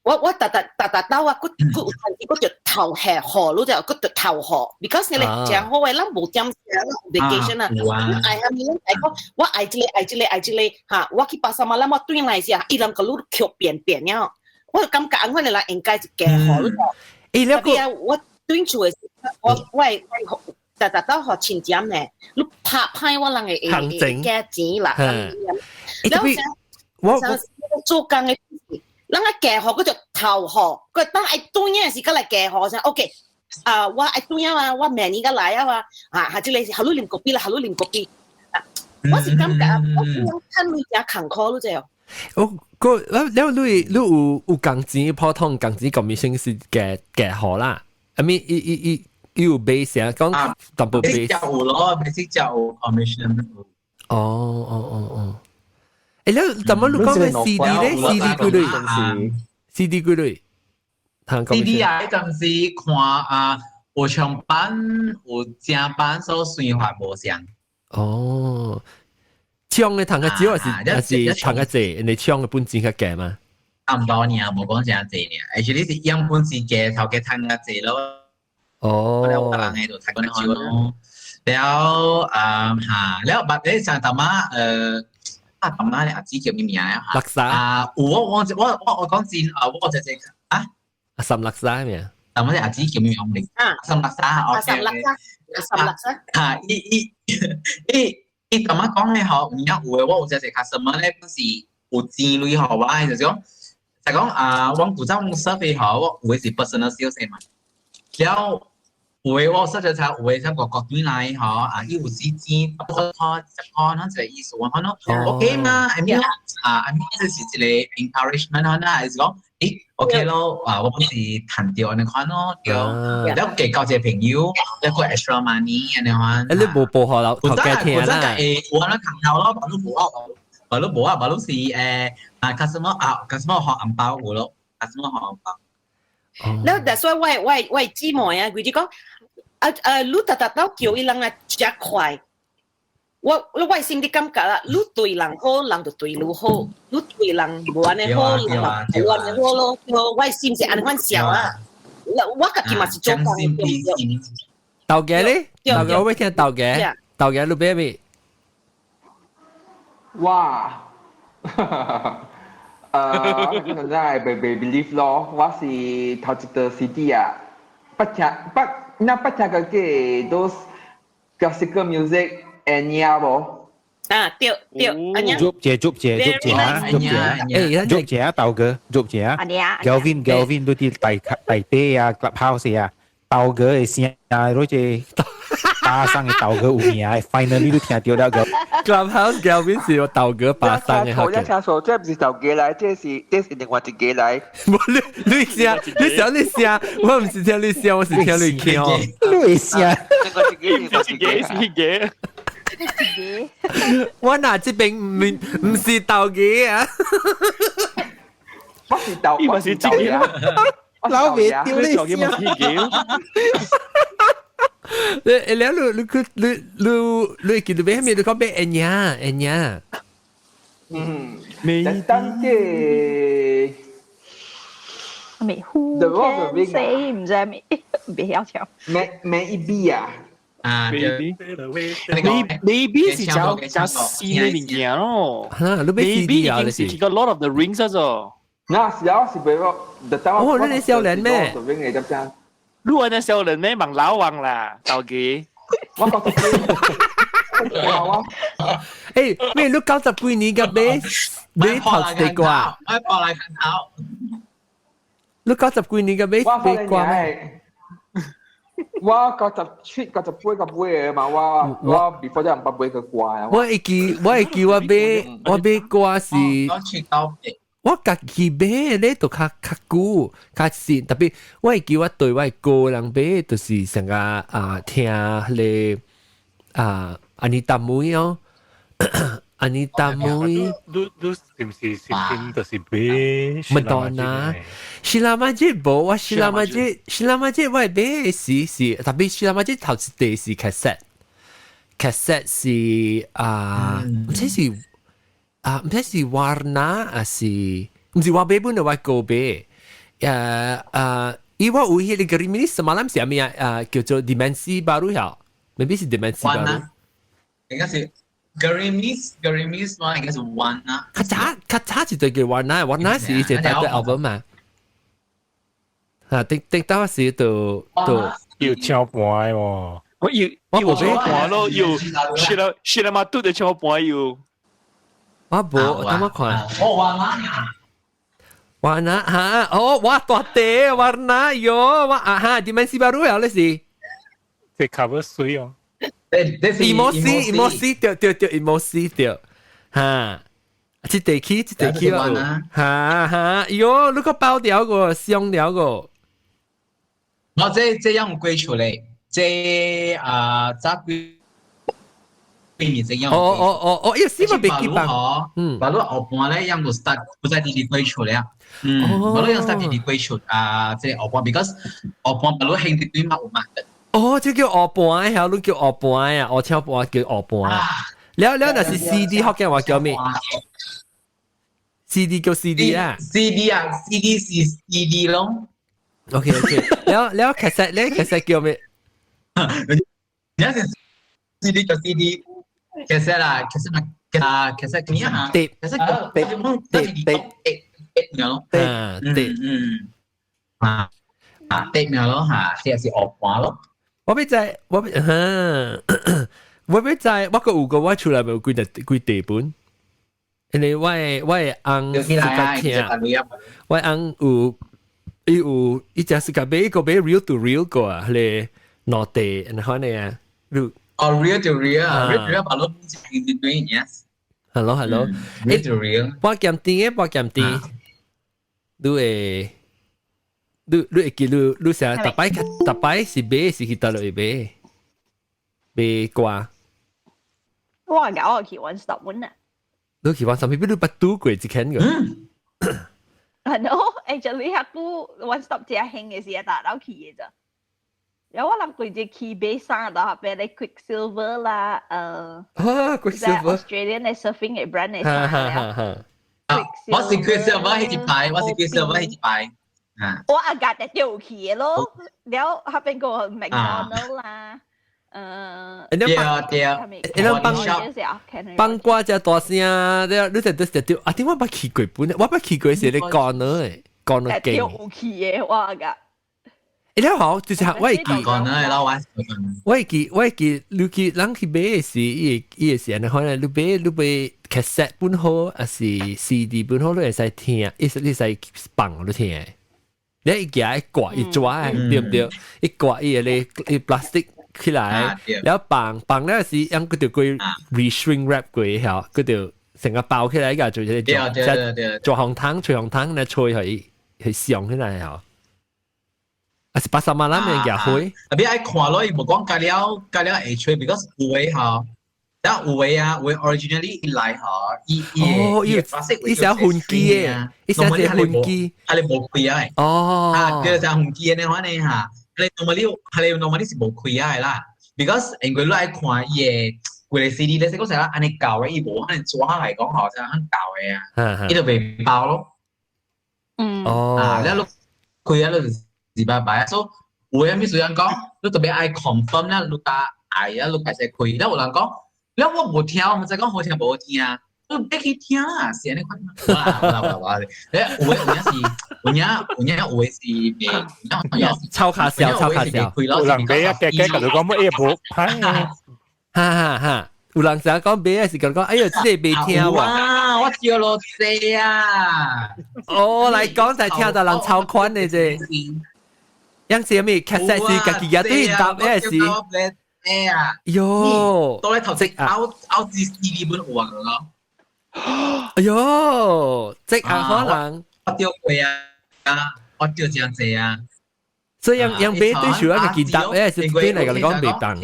我逐逐逐逐兜啊，閣閣有趁時閣著頭下雨，你就閣著頭雨，because 你咧誠好的，咱無點 vacation 啊，你愛啥物，咱愛講，我愛這個愛這個愛這個，哈，我去巴沙馬蘭我轉來時啊，伊人共你抾便便了，我就感覺按款的人應該是加予你。欸，你個我轉厝的時，我我會逐逐逐到學親點呢，你拍歹我人會會會加錢啦。然後我做工的，人啊加號叫做頭號，佢當愛對嘅時，佢來加號先 OK。啊，我愛對啊，我明年個來啊嘛，啊，下這個是下你啉咖啡啦，下你啉咖啡。我是感覺我趁你誠艱苦，你知哦。我個了你你有有工錢普通工錢 commission 是加加好啦，I mean 伊伊伊伊有 base 啊，講淡薄 base。有咯，basic 就有 commission。哦哦哦哦。誒，你怎麼你講嘅 CD 咧？CD 幾鐳？CD 幾鐳？CD 啊，迄陣時看啊，有長版有正版，所以算法無相。哦，唱嘅彈較少，還是還是彈較濟？人哋唱嘅本錢較低嘛？差唔多爾，無講誠濟爾，而且你是樣本是低，頭家賺較濟咯。哦。了，有人喺度賺較少咯。了啊哈，了捌你上淡仔啊淡仔咧阿姊叫咩名啊？垃圾啊，有我我我我我講真啊，我就係啊，阿三垃圾咩？淡仔阿姊叫咩名？啊，阿三垃圾，阿三垃圾，阿三垃圾。嚇，伊伊伊伊咁樣講咧，吼，有影有的，我有一個 customer 咧，本是有錢鐳予我，就是講，就講啊，我古早我 serve 吼，我有的是 personal sales 嘛，了有的我 serve 咗有的像外國轉來吼，啊，伊有時錢，10塊10塊，咱一個意思，我講咯，OK 嘛，I mean 啊，I mean 這是一個 encouragement 啦，還是講，誒，OK 咯，啊，我本是趁著按呢款咯，對，了計交一個朋友，了個 extra money 按呢款。誒，你無報予老頭家聽啦？誒，有按呢看頭咯，無你無啊，無你無啊，無你是誒啊，customer 啊，customer 予紅包有咯，customer 予紅包。了，that's why 我我我姊妹啊，佢就講，啊啊，你逐逐到叫伊人啊，誠快。我我心裡感覺啦，你對人好，人就對你好；你對人無按呢好，人嘛無按呢好咯。我心是按呢款想啊。我家己嘛是做工的。頭家咧，頭家我欲聽頭家，頭家你買未？哇！我真係袂袂 believe 咯，我是頭一個 CD 啊，不聽不那不聽過個 those classical music。Enya 無？啊，對對，按呢。捉者捉者捉者啊，捉者，誒，捉者啊，豆哥，捉者啊，Galvin Galvin 都啲大大地啊，clubhouse 啊，豆哥的聲啊，好似巴生的豆哥有名，finally 都聽到了個。 clubhouse Galvin 是有豆哥巴生的。一聽錯，這毋是豆哥來，這是另外一個來。無你你聲，你想你聲，我毋是聽你聲，我是聽你聽。你聲，另外一個，另外一個是個。我若這邊毋毋是豆哥啊，我是豆，我是豆啊，老味丟你聲。你你你你佢你你你記得咩？你講咩？Enya Enya。嗯，等嘅。未 Who can say 唔知未未曉唱。咩咩一 B 啊？啊，maybe maybe 是講講新的物件咯。哈，你買 CD 啊？已經是個 Lord of the Rings 啊做。那是啊，是俾我，哦，你係少年咩？你話你少年咩？問老王啦，豆記。我覺得誒，咩？你90幾年嘅買買頭一個歌？我播來看頭。你90幾年嘅買買歌咩？我97、98個買的嘛，我我 before 這毋捌買過歌啊。我會記，我會記我買我買歌是，我家己買咧都較較久較新，特別我會記我對我個人買，就是成個啊聽彼個啊 Anita Mui 哦，Anita Mui。你你是毋是是聽就是買？麥當娜，Sheila Majid 無，我 Sheila Majid，Sheila Majid 我買是是，特別 Sheila Majid 頭一地是 cassette，cassette 是啊，毋知是啊，毋知是 Warna 還是毋是我買本的我哥買，伊我有彼個 Gerimis Semalam 是啥物啊？啊，叫做 Dimensi Baru 曉，maybe 是 Dimensi Baru。應該是 Gerimis Gerimis 嘛，應該是 Warna。較早較早一對叫 Warna，Warna 是一隻大個 album 嘛。啊，頂頂當時就就要唱盤喎。我要我無買看咯，要雪啦雪啦嘛，嘟就唱我盤要。我無，等我看。哦，warna。 Warna 哈，哦，我大地 warna 喲，我啊哈，Dimensi Baru 啊，你是？這 cover 水哦。 Emosi emosi 對對對 emosi 對，哈，這地區這地區啊，哈哈，喲，你個包掉個，傷掉個。我這樣歸出嚟，這啊早幾年這樣。哦哦哦哦，伊是咪別記吧？嗯，巴魯後半咧，樣個 start 不在弟弟歸出嚟啊。嗯，巴魯樣 start 弟弟歸出啊，這後半，because 後半巴魯兄弟對嘛有嘛的。哦，這叫學盤，曉你叫學盤啊，學超盤叫學盤。了了，那是 CD 福建話叫咩？CD 叫 CD 啊，CD 啊，CD 是 CD 咯。 OK OK，了了，cassette 咧，cassette 叫咩？你是 CD 叫 CD，cassette 啦，cassette 啊，cassette 咩啊？碟，cassette 碟碟碟碟碟咯，碟碟嗯啊啊碟咯嚇，這是學盤咯。我欲知，我欲哈，我欲知，我個有個我厝內面有幾隻幾地本，因為我的翁是較聽，我翁有伊有伊只是甲買一個買 reel to reel 個啊，迄個兩地，然後呢啊，你哦 reel to reel，reel to reel 把路對，yes。 Hello hello， reel to reel，播鹹甜的播鹹甜，你會。你你會記你你成日逐擺逐擺是買是去佗落去買買歌？我搞我去 One Stop 揾啊！你去 One Stop，你捌拄過一間個？ No, actually 遐久 One Stop 正興嘅時，打到去嘅咋。有我諗佢只去買衫，就係咧 Quicksilver 啦，啊 Quicksilver Australian 嘅 surfing 嘅 brand 嘅衫啊。我是 Quicksilver 彼一排，我是 Quicksilver 彼一排。我阿家就掉去嘅咯，了後邊個 McDonald 啦，對對，你諗幫幫歌只大聲，你你就都就啊？點我捌去過本？我捌去過是你講呢誒，講得勁。掉去嘅我阿家。欸，你好，就是我會記。講呢，老我我會記，我會記，你去人去買的時，伊伊是按呢款，你買你買 cassette 本好，還是 CD 本好，你會使聽，伊你使放你聽。你一夾一掛一抓，對唔對？一掛伊個伊 plastic 起來，然後放放了時，用佢就過 re-shrink wrap 過曉，佢就成個包起來，個做做做做紅糖、吹紅糖來吹去去上起來曉。啊是 pasar malam 嘅夾灰。特別愛看咯，伊無講加了加了會吹，because 有的吼，然後有的啊，有的 originally 伊來吼，伊伊哦，伊伊是分機嘅，伊是分機，係你無開啊。哦，啊，叫做分機嘅呢款呢嚇，你 normally 係你 normally 是無開啊啦，because 因為你愛看伊的規個 CD 咧，是講啥按呢舊的，伊無可能抓來講吼，就很舊的啊，伊就袂包咯。嗯。哦。啊，了你開啊，你就是拜拜。所以有的秘書人講，你特別愛 confirm 咧，你加愛啊，你開始開。了有人講，了我無聽，我毋知講好聽無好聽啊。你別去聽啊，是按呢款。無啦無啦無啦，誒，有的有影是，有影有影有的是袂，抄卡笑，抄卡笑。有人買啊，加加甲你講乜嘢無歹啊。哈哈哈！有人成日講買啊，是講講，哎喲，這個袂聽喎。啊，我叫落濟啊！哦，來講就聽到人超款的啫。樣是咩？cassette 是家己也對答嘅是。啊！喲，到咧頭先拗拗支 CD 本有啊咯。哎喲，這啊可能我掉過啊，我掉這樣濟啊。所以樣樣買對手啊，家己答嘅是對嚟講袂當。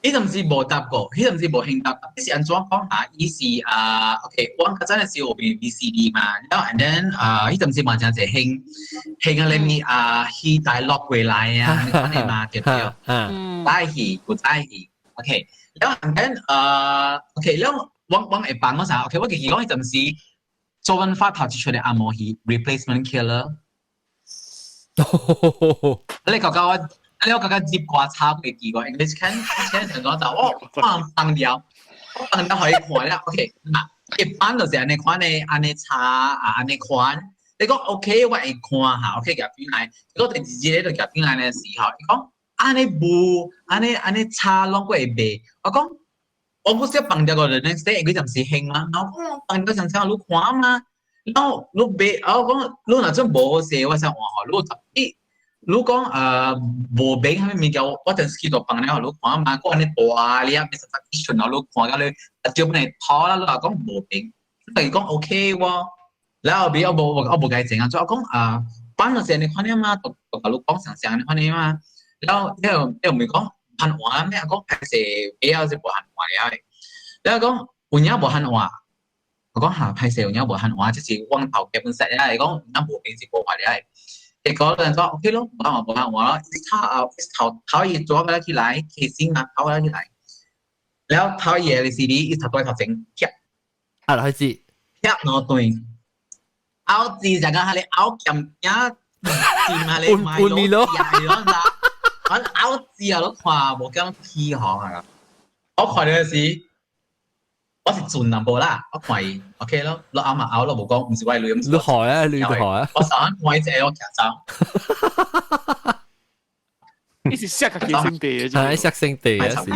彼陣時無答過，彼陣時無興答。彼是按怎講啊？伊是啊，OK，我較早陣時有變 VCD 嘛，然後 and then 啊，彼陣時嘛真濟興興啊，你啊去大陸過來啊，你看嘛對不對？嗯，早戲古早戲，OK，然後 and then 啊，OK，然後我我會幫我啥？OK，我記得講彼陣時周潤發頭一出的紅毛戲 Replacement Killer，你覺覺我？你我感覺接歌抄過記過，English can can 成講就哦放放掉，放掉可以看啦。OK，嗱，一般就是按呢款的，按呢查啊，按呢款。你講 OK，我會看下，OK 夾片來。結果第二日咧就夾片來的時候，伊講按呢無，按呢按呢差攏過會賣。我講我不是放掉個人 next day 佢陣時興嘛，我講放掉上車你看嘛，然後你賣，我講你若真無好勢，我想換予你十一。你講無買啥物物件，我陣時去到放了，你看嘛，我按呢大粒，十十寸，你看到你照本來拖啦，你話講無買，你講 OK 喎，然後尾我無我無共伊整啊，所以我講啊，放咗時你看了嘛，就就共你講上上你看了嘛，然後你又你又唔會講限換咩？講歹勢比較是無限換了的，然後講有影無限換，我講嚇歹勢有影無限換，就是往頭基本實了，講有影無變是無換了的。結果人講 OK 咯，無限無限換咯，頭後頭頭伊做個起來，起身啊，頭個起來，然後頭伊的 CD 伊頭對頭前貼，啊開始貼兩段，拗字就講係你拗鹹仔，掂下你買攞食咯，我拗字啊，都看無咁起行啊，我看到時，我是盡淡薄啦，我看伊 OK 咯，我啱嘛拗咯，無講，毋是我女，你害啊，你害啊，我上看伊隻我徛走，你是錫個起性地啊，係錫性地啊，是。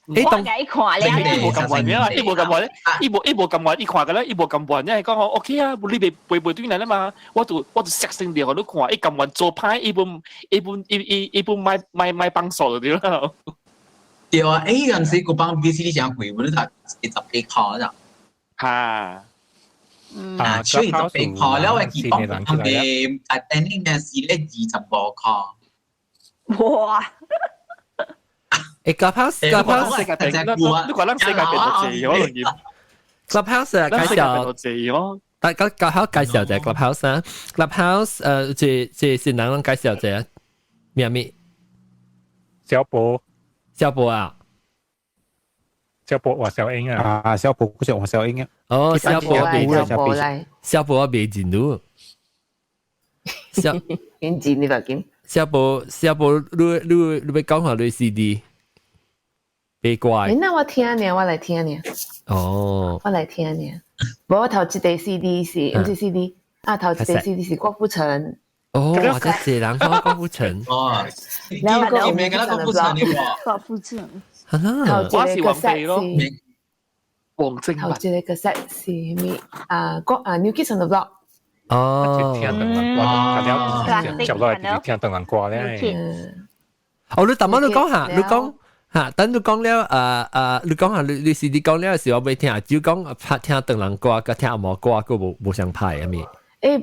誒，當伊看咧，伊無咁玩咩啊？伊無咁玩，伊無伊無咁玩，伊看個咧，伊無咁玩，因為講我 OK 啊，你袂背背對來啦嘛，我就我就錫性地予你看，伊咁玩做歹，伊本伊本伊伊伊本買買買幫手就對啦。對啊，誒，嗰陣時個幫 VCD 真貴，我都十十幾塊咋。嚇！啊，所以十幾塊了，我記講他們啊，等於呢是咧25塊。哇！誒，Clubhouse，Clubhouse，你講咱世界變到濟，我容易。 Clubhouse 啊，介紹濟咯。大家介紹介紹者 Clubhouse 啊，Clubhouse 這這是哪人介紹者？咩咩？小寶，小寶啊，小寶黃小英啊，啊，小寶嗰隻黃小英啊。哦，小寶小寶來，小寶我未認到。小認真你話緊。小寶，小寶，你你你欲講下你 CD？別怪。那我聽呢，我來聽呢。哦。我來聽呢。無我頭一個 CD 是，毋是 CD，啊頭一個 CD 是郭富城。哦，這這人講郭富城。哦。然後個咩？郭富城郭富城。頭一個 set 是。王晶。頭一個 set 是咩？啊，郭啊 New Kids on the Block。哦。聽唐人歌，接落來聽唐人歌咧。哦，你頭先你講下，你講。嚇！等你講了，你講下你你是你講了的時候，我未聽，只講拍聽唐人歌，佮聽紅毛歌，閣無無相拍的物。欸，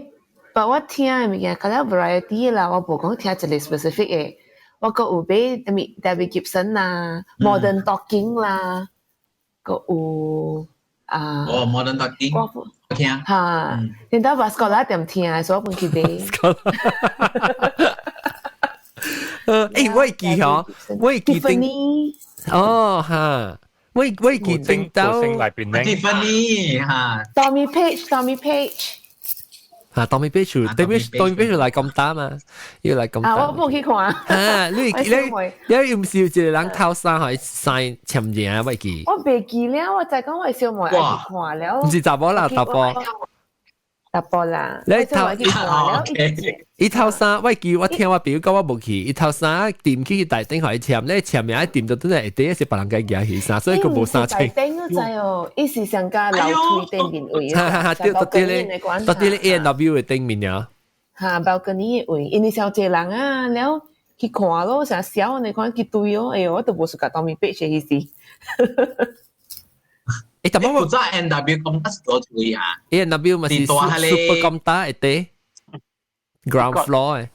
但我聽的物件較了 variety 啦，我無講聽一個 specific 的，我閣有買啥物 Debbie Gibson 啦，Modern Talking 啦，閣有啊。哦，Modern Talking，我聽。嚇，然後 Vascola 點聽，所以我本去買。欸，我會記吼，我會記頂。哦哈，我我會記頂到。 Tiffany 哈。 Tommy Page，Tommy Page。嚇，Tommy Page，Tommy Tommy Page 來咁打嘛，要來咁打。啊，我冇去看。啊，你你你唔是有一個人頭衫予伊 sign 簽名，我會記。我袂記了，我就講我小妹愛去看了。毋是查某啦，查埔。查埔啦。你頭伊頭衫，我記我聽我朋友講我無去，伊頭衫掂去大頂予伊簽，你簽名掂到真係下底是別人家舉起衫，所以佢無衫穿。大頂都知哦，伊是上加樓梯頂面位。哈哈哈，對，到底咧，到底咧 A&W 的頂面啊。哈，balcony 的位，因為傷濟人啊，了去看咯，成小你看去對哦，哎喲，我都無 suka Tommy Page 的彼時。欸，但我早 A&W 講得是多注意啊？A&W 嘛是 super 咁大一啲 ground floor 的。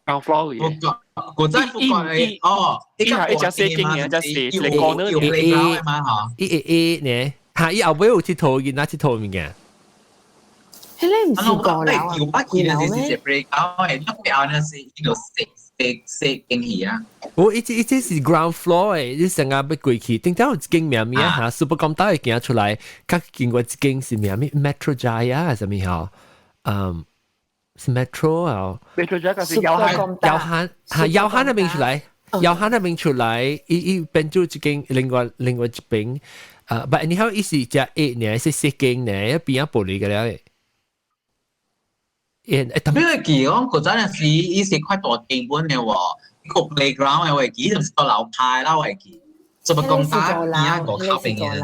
ground floor 嘅。古早富國的哦，伊係一隻細間嘅，一隻細一個 corner 有 playground 嘛吼。伊會會呢？嚇！伊後尾有佚佗囡仔佚佗物件。彼个毋是五樓啊？我記得是是 playground 的，那背後呢是伊個細細細間去啊。我伊這伊這是 ground floor 的，你成日要過去，頂頭有一間名名嚇，super 咁大會行出來，較經過一間是名咩 Metro Jaya 啥物吼？嗯，是 Metro 啊，Metro Jaya 是耀漢，耀漢嚇，耀漢那邊出來，耀漢那邊出來，伊伊變做一間另外另外一邊，啊，but anyhow 伊是只一呢，是細間呢，邊仔玻璃個了。誒，因為記講嗰陣時，伊是塊大基本嘅喎，個 playground 嘅我會記，就是個樓派啦我會記，做乜講打邊一個靠邊嘅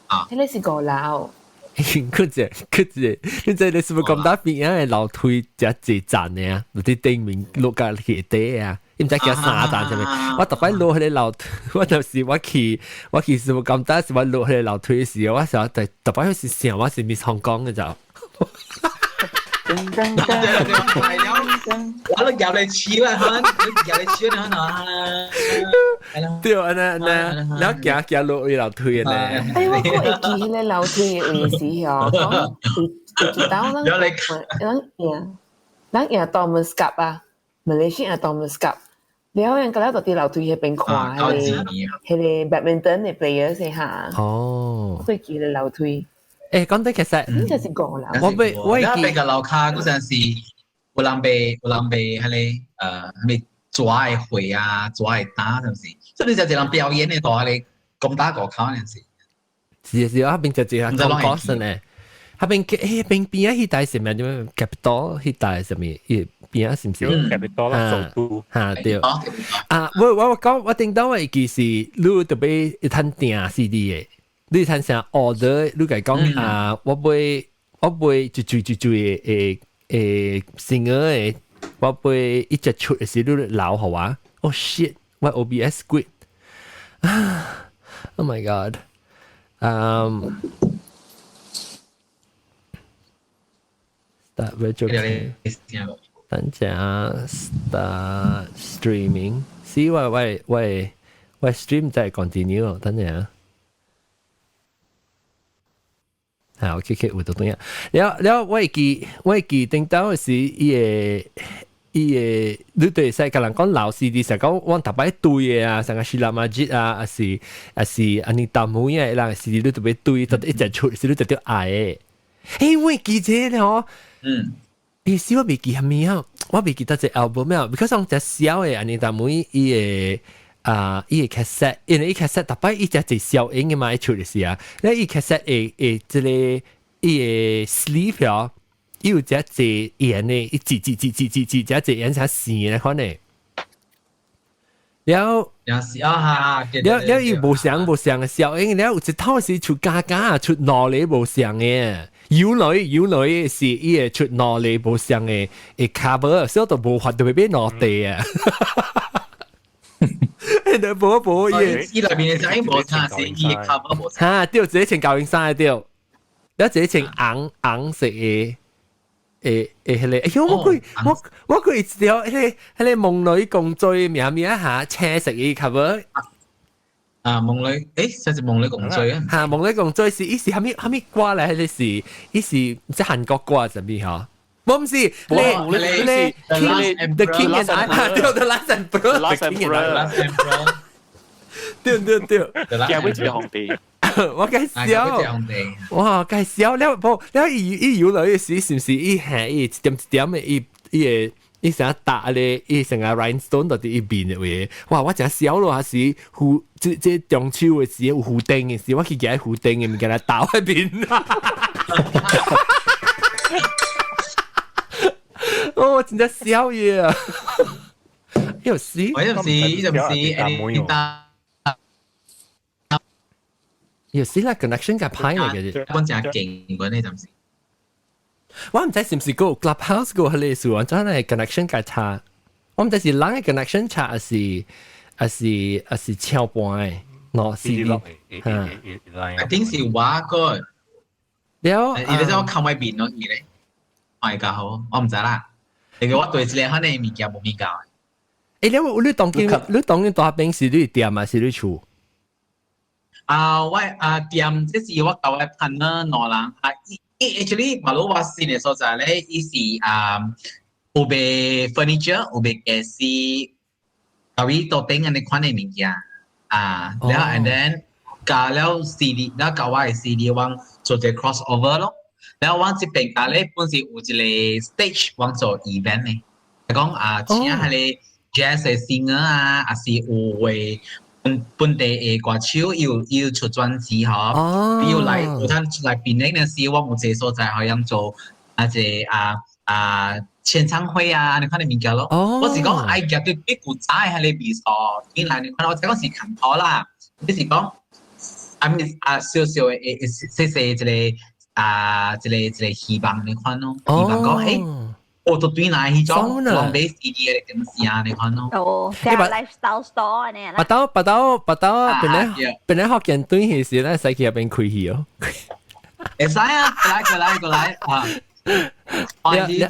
啊？迄個是五樓。佢只佢只，你知你是不是講打邊啊？樓梯只一層嘅啊，啲頂面落架起底啊。伊毋知行三層啥物，我逐擺落彼个樓梯，我就是我去是無簡單，是我落彼個樓梯時，我想逐逐擺是想我是 Miss 香港嘅就。我都夾你黐啦，可能夾你黐啦，可能。對，按呢按呢，然後行行落去樓梯呢。哎，我閣會記彼个樓梯的位時吼，講有一道咱咱贏咱贏 Thomas Cup 啊，馬來西亞 Thomas Cup。了後，人家就佇樓梯彼邊看彼个 badminton 的 player 是哈。哦。會記得樓梯。誒，講得其實，應該是五樓。我被我記。我個樓跤嗰陣時，有人賣彼个咩紙的花啊，紙的打，是毋是？所以你就一人表演的，大彼個攻打五口嗰陣時。是是，我邊就一個講講先咧。彼邊邊邊仔彼台是咩？點 Capital 彼台啥物？伊邊仔是毋是？Capital 啦，首都。嚇對。啊，我講我頂當我會記是，你特別一攤訂 CD 的。你趁啥 order？你共講啊，我買一追一追的誒 singer 的，我買一隻出的時，你留予我。Oh shit！我 OBS quit。Oh my god！Start virtual 等陣 start streaming。是我我我我 stream 在 continue。等陣啊。啊，OK OK，有到當了了，我會記頂到是伊個，你對使共人講老 CD，成講我逐擺對的啊，像個希拉瑪吉啊，抑是按呢淡妹啊，人 CD 你特別對，特一隻出是你特別愛的。欸，我會記這個吼，欸，是我袂記蝦米啊，我袂記得這 album 啊，because 講隻小的按呢淡妹伊個。啊！伊個 cassette，因為伊 cassette 逐擺伊只一消音嘅嘛，伊出的時啊，咧伊 cassette 會會這個伊個 sleeve 哦，伊有只隻圓的，伊擠擠擠擠擠擠只隻圓才線的款的。了，也是啊哈，了了伊無相無相的消音，了有一套是出加加出兩个無相的，有來有來是伊會出兩个無相的，會 cover，所以都無法度欲買兩塊啊。你無無伊，伊內面的聲音無差，是伊的 cover 無差。哈，對，一个穿高音衫的對，了一個穿紅紅色的，誒誒，彼個，哎喲，我記我我記一條，彼個彼個夢女公主名名哈，青色的 cover。啊，夢女，誒，這是夢女公主啊。哈，夢女公主是伊是蝦米蝦米歌來？彼個是伊是這韓國歌啥物吼？我毋是，你你 The King and I，對，The Last Emperor，The King and I，對對對，驚尾一個皇帝，我介紹，哇，介紹了無了伊伊有來時是毋是伊下伊一點一點的伊伊會伊成搭咧，伊成個 rhinestone 到佇伊面的話，哇！我誠痟咯，還是湖這這中秋的時有湖燈的時，我去舉湖燈的物件來打我面。哦，真正痟伊啊！有時，我有時，有時，誒，打。有時啦，connection 較歹嚟嘅啫。我真勁嗰呢陣時。我毋知是毋是個 Clubhouse 個彼個事，真係 connection 較差。我毋知是人的 connection 差，抑是超半的。喏，是嚇。一定是我個。了，伊咧我看外面咯，伊咧。賣較好，我毋知啦。因為我對這個可能物件無物件。欸，你當今大邊是你店還是你厝？啊，我啊店，這是我舊嘅 partner 兩人啊，伊 actually 馬路我新的所在咧，伊是啊有賣 furniture，有賣家私，甲伊桌頂按呢款的物件啊，了後 and then 加了 CD，了後共我的 CD 我做一個 crossover 咯，了後我這邊加咧本是有一個 stage，我做 event 的，講啊請彼個 jazz 的 singer 啊，抑是有話。本地的歌手有出專輯吼，伊有來有通出來檳城的時，我有一個所在予𪜶做啊一個啊啊簽唱會啊，你看你物件咯。我是講愛夾對比古早嘅迄個味素進來，你看我這講是看頭啦，你是講啊咪啊少少嘅細細一個啊一個希望你看咯，希望講我都對來彼種攏買 CD 嘅東西啊，你看咯。哦，即係 lifestyle store 呢啦。白刀白刀白刀，本來本來福建對起時，咱使去入邊開戲哦。會使啊，過來過來過來啊！你你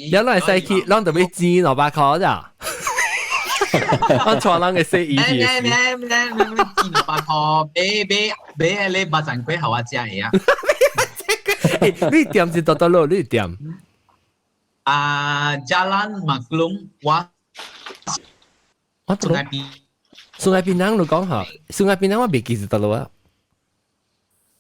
你來使去，攏特別錢200塊咋？我錯人嘅洗衣機。咩咩咩咩咩錢200塊，買買買，你八盞粿予我食嘅啊！你店是多多路，你店？啊，Jalan Maklum，我我 Sungai Pinang， Sungai Pinang 你講下，Sungai Pinang 我未記得得咯啊。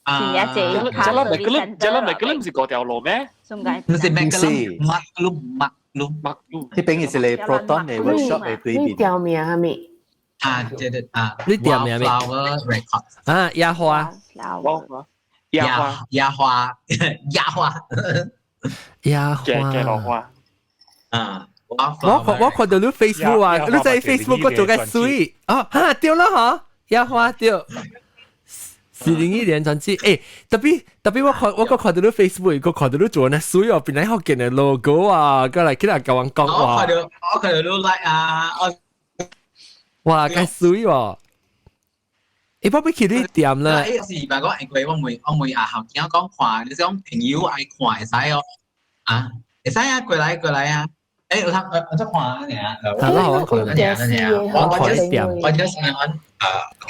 啊，Jalan Maklum，Jalan Maklum 唔是嗰條路咩？唔是 Maklum，Maklum，Maklum。呢邊是你 Proton 嘅 workshop 嘅對面。你店名係咪？啊，對對啊，你店名咩？Flower Records。啊，野花。野花，野花，野花，野花，花。啊！我看到你 Facebook 啊，你在 Facebook 嗰做個水哦，哈對啦嗬，野花對，401年專輯，特別特別我看我個看到你 Facebook，個看到你做那水哦，本來福建的 logo 啊，過來起來共我講話。我看到你 like 啊，我哇，咁水喎！我要去你店啦。是白講，因為我問啊，後囝講看，你講朋友愛看會使哦，啊，會使啊，過來過來啊。我睇我我看啊，你啊，我看我看店，我就是我啊。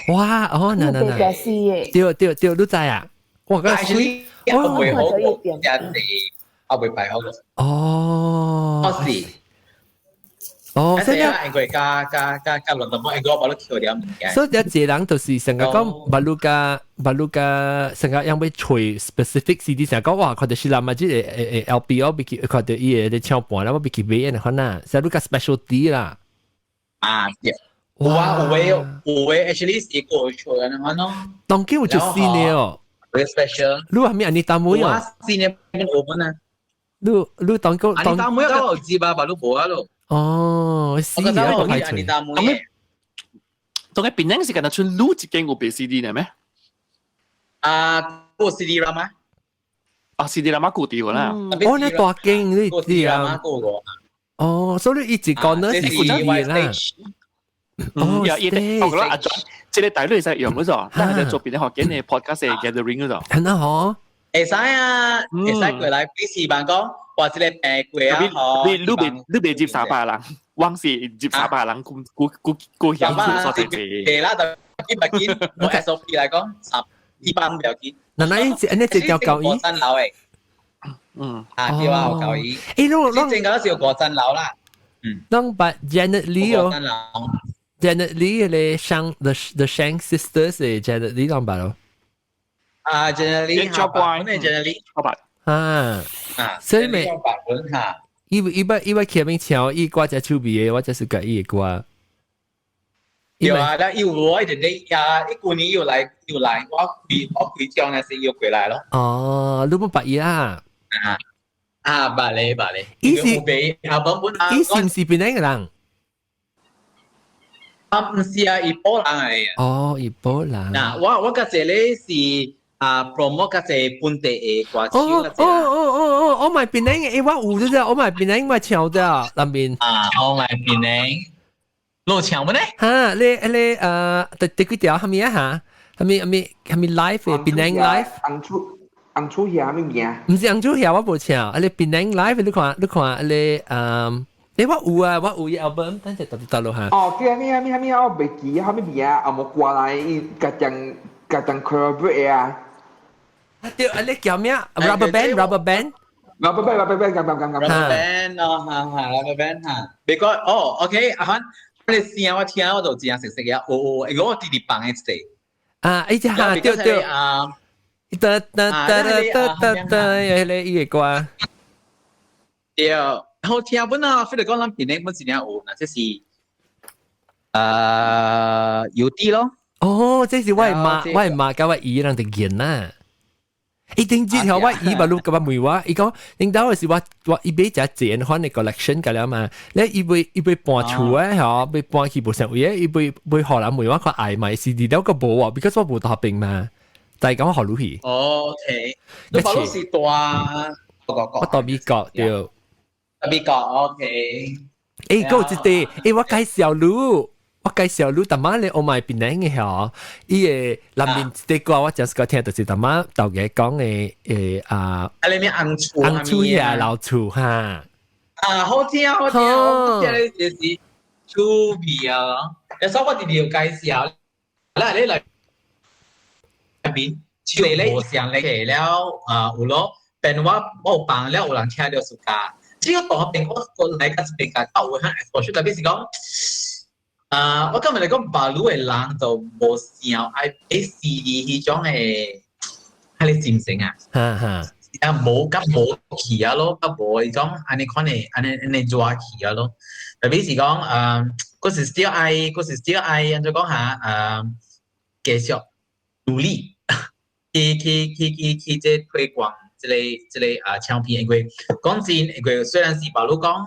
哇，哦，嗱嗱嗱，對對對，你知啊？我個水，我未好，我未排好。哦，我是。哦，所以因為加加加加輪到我，我把你扣掉物件。所以一個人就是成日講，馬路加馬路加，成日因為吹 specific CD，成日講哇，看到是啦嘛，這個LP 我別去看到伊個咧唱盤啦，我別去買的可能，所以你較 specialty 啦。啊，對。有啊，有的有的，actually 是過去的那咯。當今有就新的哦。有 special。你係咪安尼打妹啊？新的我們啊。你你當個當。安尼打妹我有知吧，把你無啊咯。哦，是啊，我排除。當佢邊陣時間就出擼一間有賣 CD 呢咩？啊，過 CD 啦嗎？啊，CD 啦嘛固定啦。哦，那大間你知啊？哦，所以一直講呢是 CD 啦。哦，有伊，我覺得阿 John，這個大佬會使用嗰種，但係做邊啲學緊嘅 podcast gathering 嗰種。很好。會使啊，會使過來，你示範講，話這個病過啊，你你未接300人，往是接300人，顧顧顧顧險所在地。對啦，就緊唔緊？我 SOP 來講，10、200唔要緊。嗱嗱，你這條教過山樓誒，啊對啊，有教伊。你正嗰時過山樓啦。攏捌 Janet Lee 哦。Janet Lee 咧，Shang The Shang Sisters 嘅 Janet Lee 攏捌咯。啊，Janet Lee 嚇，本嚟 Janet Lee 好捌。啊啊，所以咪本嚇。伊伊捌伊捌前面唱伊歌真趣味嘅，我就是佮伊的歌。對啊，但伊有我一直咧呀，伊舊年又來又來，我開張那是又過來咯。哦，你冇捌伊啊？啊啊，捌咧捌咧。伊是啊，本本啊，伊是毋是檳城人？啊，毋是啊，怡保人嚟嘅。哦，怡保人。嗱，我甲這個是啊，promote 較濟本地的歌手。哦哦哦哦哦，我買檳城嘅，我有啫，我買檳城我唱的，那邊。啊，我買檳城，你有唱冇呢？哈，你第第幾條？係咪啊？嚇？係咪係咪係咪 live 嘅檳城 live？紅厝紅厝遐咩名？唔是紅厝遐，我無唱。啊，你檳城 live 你看你看你我有啊，我有伊 album，等陣特別落嚇。哦，叫咩咩咩我袂記啊，咩名啊？紅毛歌來，伊家將家將 collaborate 啊。對，啊你叫咩？Rubber band，rubber band。 Rubber band，rubber band，咁咁咁咁。 Rubber band 哦，哈哈，rubber band 哈。別個哦，OK，啊，反你聲我聽我就真熟悉嘅，哦，我直直放一隻。啊，伊隻哈，對對。啊，得得得得得得，有迄個伊個歌。對，好聽本啊，非得講咱檳城本真正有，那這是有啲咯。哦，這是我的媽，我的媽佮我姨人的囡仔。一定之後我伊嘛錄咁問我，伊講領導是我伊買隻錢款嘅 collection 㗎了嘛，咧伊欲搬厝誒嗬，欲搬去無啥位誒，伊欲欲予人問我看愛買 CD 了個無啊，because 我無大病嘛，就係講予你去。 OK，你把路是大個我到美國對。美國 OK。誒，嗰有一個，誒，我介紹你。我介紹你，逐擺咧我買檳榔嘅嗬，伊個內面一個歌我就是個聽，就是逐擺頭家講嘅啊。啊，你咩紅厝？紅厝呀，老厝哈。啊，好聽好聽，我聽你就是趣味啊！有時我直直有介紹，來你來邊，出嚟咧上嚟了啊，有咯，變我有放了，有人聽到自家。這個大邊我過來較一邊較有向 exposure，特別是講。啊！我感覺嚟講，巴魯的人就無想愛買 CD 彼種的，彼個精神啊。哈哈。啊，無佮無去啊咯，佮無彼種按呢款的，按呢按呢熱去啊咯。特別是講，閣是 still 愛，閣是 still 愛，按怎講哈？繼續努力，去去去去去這推廣這個啊唱片，因為講真，因為雖然是巴魯講，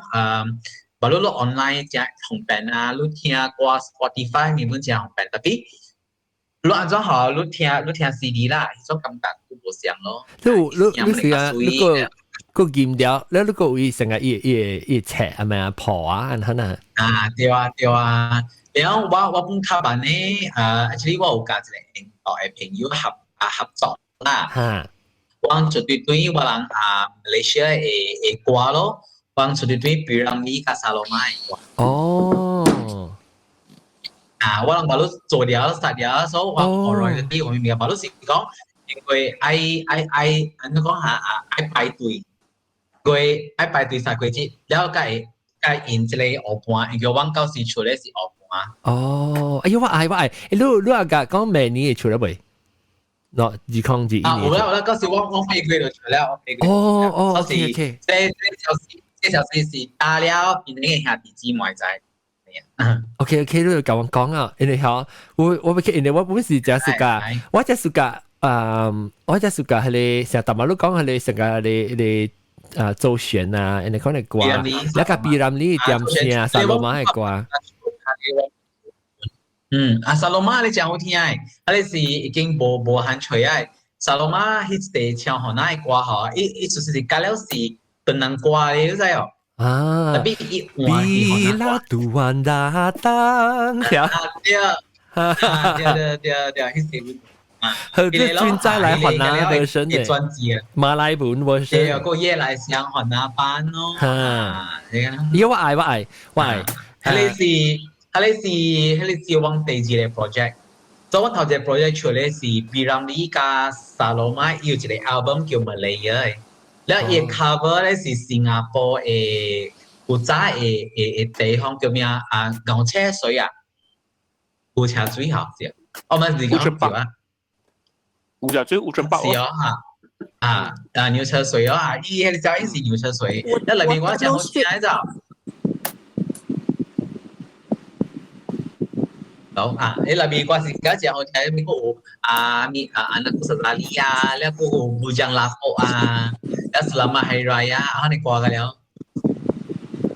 巴魯你 online 誠方便啊，你聽歌 Spotify 物本誠方便，特別你按怎好，你聽 CD 啦，彼種感覺都無相咯。你你是啊，你個個音調，你個位成個伊伊伊冊係咪啊破啊，按怎啊？啊，對啊對啊，然後我本較慢呢，啊，actually 我有佮一個英國的朋友合作啦。我絕對對我人啊，馬來西亞的的歌咯。我絕對對 P. Ramlee 佮沙羅瑪的歌。哦。啊，我人把你做了殺了，所以我 royalty 我明白，你是講因為愛愛愛，按怎講哈啊？愛排隊，過愛排隊三個節，了會會印這個烏盤，因為阮到時出的是烏盤。哦，哎喲，我愛我愛，你你阿甲講明年會出了未？喏，2021年。啊，有啦有啦，到時我飛過就出了，我飛過。哦哦，OK。這消息，這消息是打了，變成兄弟姊妹在。 OK OK，你就共我講啊，因為嗬，我欲去，因為我本是誠 suka，我誠 suka，我誠 suka 彼個，成逐擺你講彼個成個彼個彼個啊周璇啊，因為可能歌，那個 P. Ramlee 點聲，沙羅瑪的歌。嗯，啊，沙羅瑪你誠好聽的，啊，你是已經無限吹啊。沙羅瑪彼一個唱予那的歌吼，伊伊就是加了是唐人歌的，你知哦？啊，特別伊換 Bila Tuhan datang，對，對對對對，彼是。好，這軍再來還那 version 的，馬來文 version。對，個夜來香還那版咯。哈，伊我愛我愛我愛。彼個是阮第二個 project。所以我頭一個 project 出咧是 P. Ramlee 佮沙羅瑪有一個 album 叫 Malaya 的，了伊 cover 咧是新加坡的古早的的的地方叫咩啊？牛車水啊，牛車水吼是，我們是講對啊。牛車水，牛車北是哦哈，啊啊牛車水哦啊，伊彼個叫伊是牛車水，那內面我誠好聽的咋？好啊，你內面歌是較誠好聽，咪閣有啊咪啊 Anakku Sazali 啊，了閣有 Bujang Lapok 啊，了 Selamat Hari Raya 啊，按呢歌個了。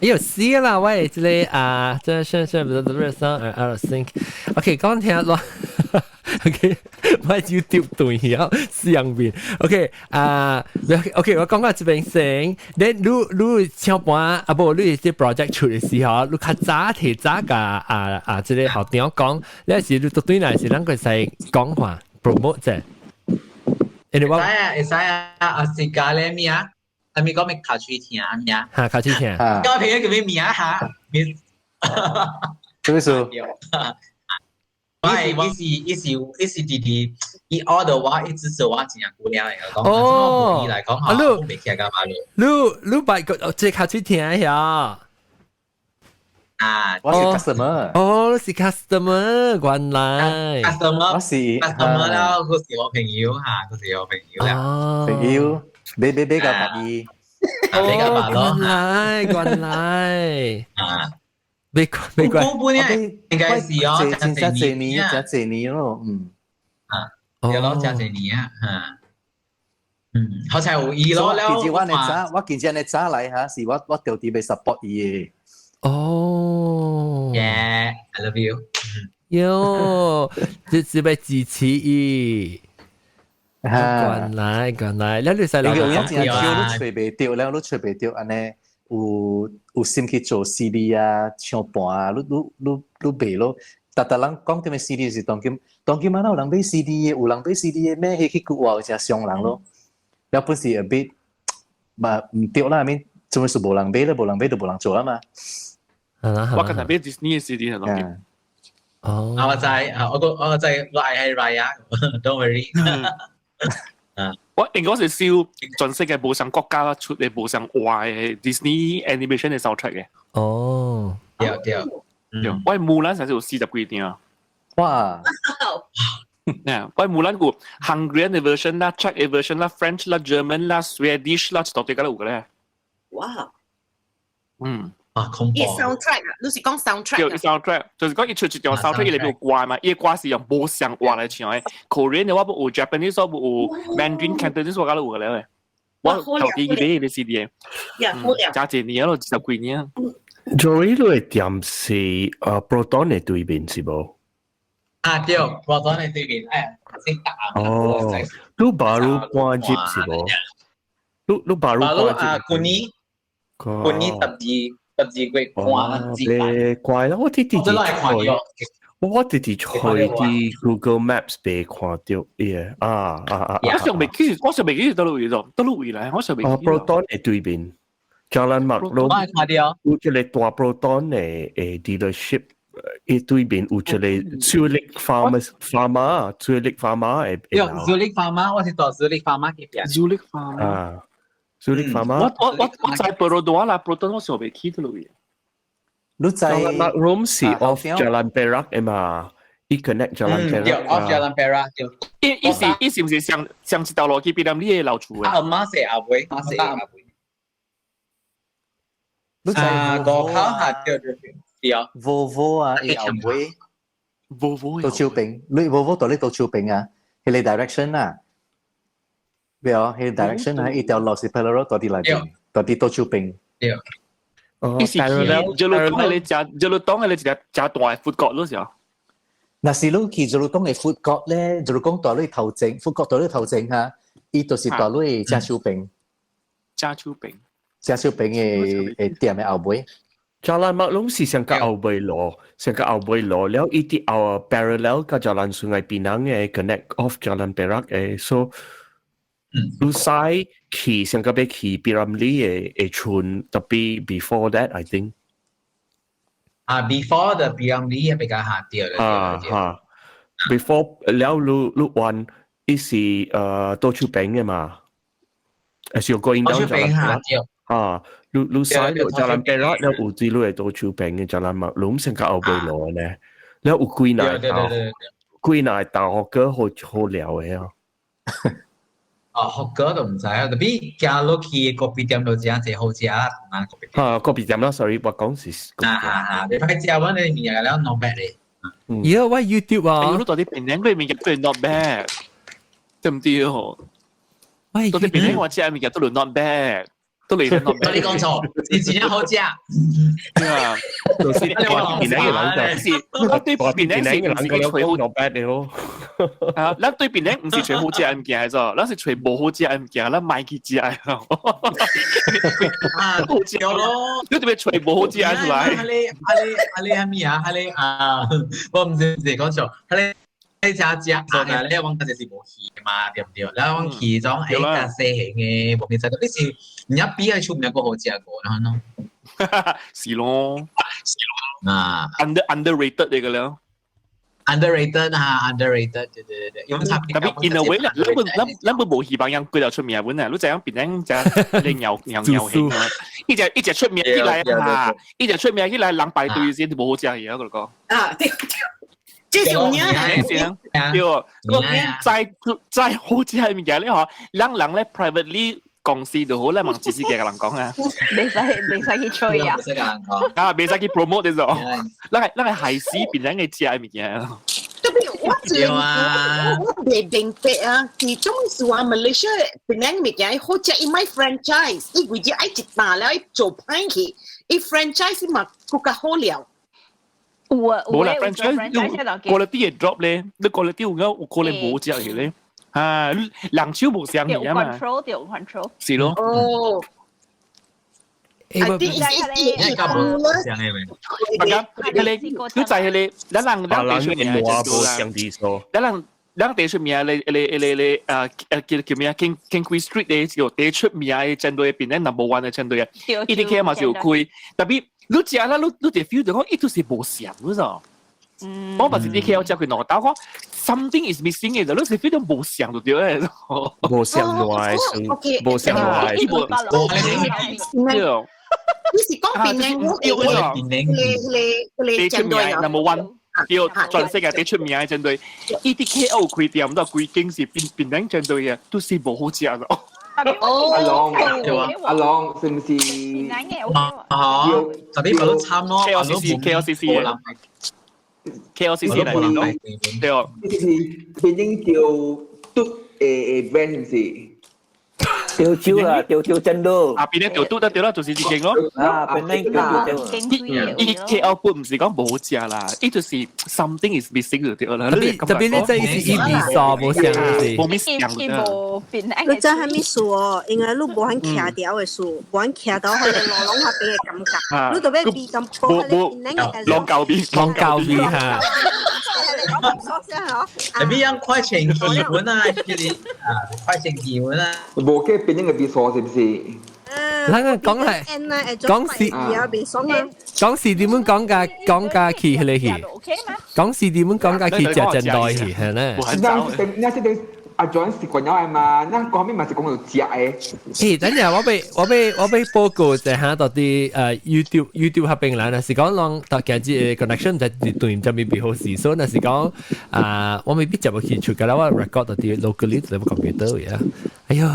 哎呦死啦！喂，這個啊，這是是不是不是三二 sync？OK，講聽咯。OK，我 YouTube 對了，上面。OK 啊，OK，我講到這邊先。你你你唱盤啊，無你這 project 出的時候，你較早提早共啊啊，這個校長講，你是你對來是咱個使講話 promote 者。會使啊，會使啊，啊是加咧咩啊？啊咪講咩卡喙聽咩啊？哈，卡喙聽。我朋友叫咩名哈？什麼意思？伊是弟弟，伊 order 我，伊支持我真正久了的，講哦，伊來講吼，我袂起來幹嘛咯？你你擺個這卡喙聽呀？啊，我是 customer。哦，你是 customer，原來 customer，我是 customer 啦，佢是我朋友哈，佢是我朋友啦。朋友，買買買個白伊，比較白咯。原來原來啊。沒關沒關，我本應該是哦，真正濟年，真濟年咯，嗯。啊，對咯，真濟年啊，嚇。嗯，好似有伊咯。其實我呢早，我其實呢早來嚇，是我我調啲欲 support 伊嘅。哦。 Yeah，I love you。喲，這是欲支持伊。原來原來，你你使因為有影真少，你揣袂著，了你揣袂著，按呢有有心去做 CD 啊、唱盤啊，你你你你賣咯。逐逐人講點嘅 CD 是當今當今啊，有人買 CD 嘅，有人買 CD 嘅，咩彼去句話真傷人咯。了本是 a bit 嘛毋對啦，I mean 做咩事無人買咧，無人買就無人做啦嘛。我剛才買 Disney 嘅 CD 係當今。哦。啊，我知啊，我個我知，我愛係 Raya，don't worry。啊，我應該是燒全世界無上國家出嘅無上話嘅 Disney animation 嘅 soundtrack 嘅。哦，對對。對，我木蘭成是有40幾張。哇！我木蘭有 Hungarian 嘅 version 啦、Czech 嘅 version 啦、French 啦、German 啦、Swedish 啦，一大堆個都有個咧。哇！嗯。啊，恐怖！伊 soundtrack 啊，你是講 soundtrack？對，soundtrack 就是講伊出一張 soundtrack，伊裡面有歌嘛，伊歌是用無相話來唱的。Korean 的我無有，Japanese 我無有，Mandarin、Cantonese 我都有個咧。我頭幾個買個 CD 的。呀，好了。加一年咯，20幾年。 Joey 你的店是Proton 的對面是無？啊對，Proton 的對面，哎，識答。哦，你 baru 搬入是無？你你 baru 搬入？啊，舊年，舊年12月看哦，怪啦，我弟弟去，我弟弟去啲 Google Maps 被看到，耶啊啊啊！我尚未去，我尚未去佗位咗，佗位來，我尚未去。哦，Proton 的對面，Jalan Maklum，有一個大 Proton 的 dealership，伊對面有一個 Zuellig Pharma Pharma，Zuellig Pharma 的。對，Zuellig Pharma，我是住 Zuellig Pharma 嗰邊。 Zuellig Pharma 啊，Zuellig Pharma。我我我我在 Perodua 啦，Proton 我尚未去佗位。你在 Jalan Maklum 是 off Jalan Perak 的嘛？伊 connect Jalan Perak。對，off Jalan Perak 對。伊伊是伊是毋是上上一條路去 P. Ramlee 的樓厝的？啊，馬西阿妹，馬西阿妹。你在啊，五口下對對對，對。 Volvo 啊，伊後尾。 Volvo 到手邊，你 Volvo 到你到手邊啊，彼個 direction 啊，對哦，彼個 direction 啊，一條路是 parallel 到佇內邊，到佇到手邊。對。伊是 Jelutong 的你食，Jelutong 的你一個誠大的 food court 咯是啊。若是你去 Jelutong 的 food court 咧，就是講蹛你頭前，food court 蹛你頭前哈，伊就是蹛你正手邊。正手邊。正手邊的的店的後尾。 Jalan Maklum 是上個後尾路，上個後尾路，了伊佇後 parallel 佮 Jalan Sungai Pinang 的 connect off Jalan Perak 的，so 你使去上個欲去 P. Ramlee 的的村，特別 before that I think。啊，before the P. Ramlee 比較下掉啦。啊哈，before 了你你彎伊是到處邊的嘛，as you going down 邊下掉。啊，你你使落 Jalan Perak 了有啲你會到處邊嘅 Jalan Maklum 成個後尾路呢，了有幾若道，幾若道學哥好好聊的啊。哦，學哥都毋知啊，特別行落去咖啡店都真濟好食啊，啊咖啡店。啊，咖啡店啦，sorry，我講是。啊啊啊！你歹食，阮的物件了 not bad 咧。而家我 YouTube 啊，你到底檳城嗰物件都 not bad，對唔對？喂，到底檳城我食物件都 not bad。都嚟 not bad。你講錯，是真正好食。對啊，就是檳城嘅人就是我對檳城是毋是揣好 not bad 的咯？啊，咱對檳城毋是揣好食的物件，係咱是揣無好食的物件，咱莫去食啊，好食咯，你特別揣無好食出來。彼个彼个彼个啥物啊？彼个啊，我毋知毋是講錯，彼个。你食食啊，你講嗰陣是無去嘛，對唔對？然後去種較細型的，無咩食到，你是你一比起出面個好食過，然後喏。是咯，是咯，啊，underrated 嚟個了。 underrated 哈，underrated，對對對對，因為差特別 in a way 啦，咱本咱咱本無希望人幾條出名本啊，你知影變成只你牛牛牛型啊，一隻一隻出名起來啊，一隻出名起來，人排隊先無好食嘢，我講。啊，對對。這是有影對，我再再好食的物件咧嗬，人人咧 privately 公司就好咧，問自己嘅人講啊，袂使去吹啊，啊，袂使去 promote 呢種，咱係咱係害死別人嘅食的物件。特別對啊，我未明白啊，其中是話馬來西亞檳城物件好食，伊買 franchise，伊為咗愛一打了，伊做歹去，伊 franchise 嘛更加好了。有啊，冇啦，franchise quality 會 drop 咧，你 quality 有有可能冇食嘅咧，啊，人手無相啊嘛。control 掉 control。是咯。哦。欸，我一一個無相嘅咩？大家，佢哋佢就係你，咱人咱地出名就啦。咱人咱地出名咧咧咧咧，叫叫咩啊？King Queen Street 咧，就地出名嘅戰隊變咧 number one 嘅戰隊啊。EDK 嘛是有開，特別你食啦，你就 feel 到講，伊就是無相，你知道？我唔是 DK 我食佢兩刀，講 something is missing 嘅，你是 feel 到無相就對咧。無相來，無相來，伊無對。你是講檳城我你出名 number one，對，全世界最出名嘅戰隊，EDKO 開店到規間是檳檳城戰隊嘅，都是無好食咯。哦，阿龍，阿龍是唔是？啊，特別咪都參咯，KLCC KLCC KLCC 嚟咯，對哦，是檳城叫嘟誒 brand 是唔是？吊蕉啦，吊蕉真多。啊，邊咧吊嘟得對啦，就是這間咯。啊，檳城吊蕉。伊 KL 本唔是講無好食啦，伊就是 something is missing 就對啦。特別特別你這是伊味素無相是，無味相。你知係咩事哦？因為你無肯徛條的事，無肯徛到佢哋羅龍下邊的感覺。你特別味咁無無龍膠味，龍膠味哈。特別樣快錢基本啊，這裡啊，快錢基本啊。無計檳城嘅味素是不是？咱個講嚟講是講是點樣講價講價去迄個去？講是點樣講價去食真代去係呢？那這個阿 John 是慣了嘛？那講咩嘛是講有食的。欸，等陣我欲報告一下到底YouTube 嗰邊來，若是講攏到今日 connection 在對唔知未必好勢，所以若是講啊，我未必接落去出，㗎啦，我 record 到啲 locally 在部 computer 呀。哎喲，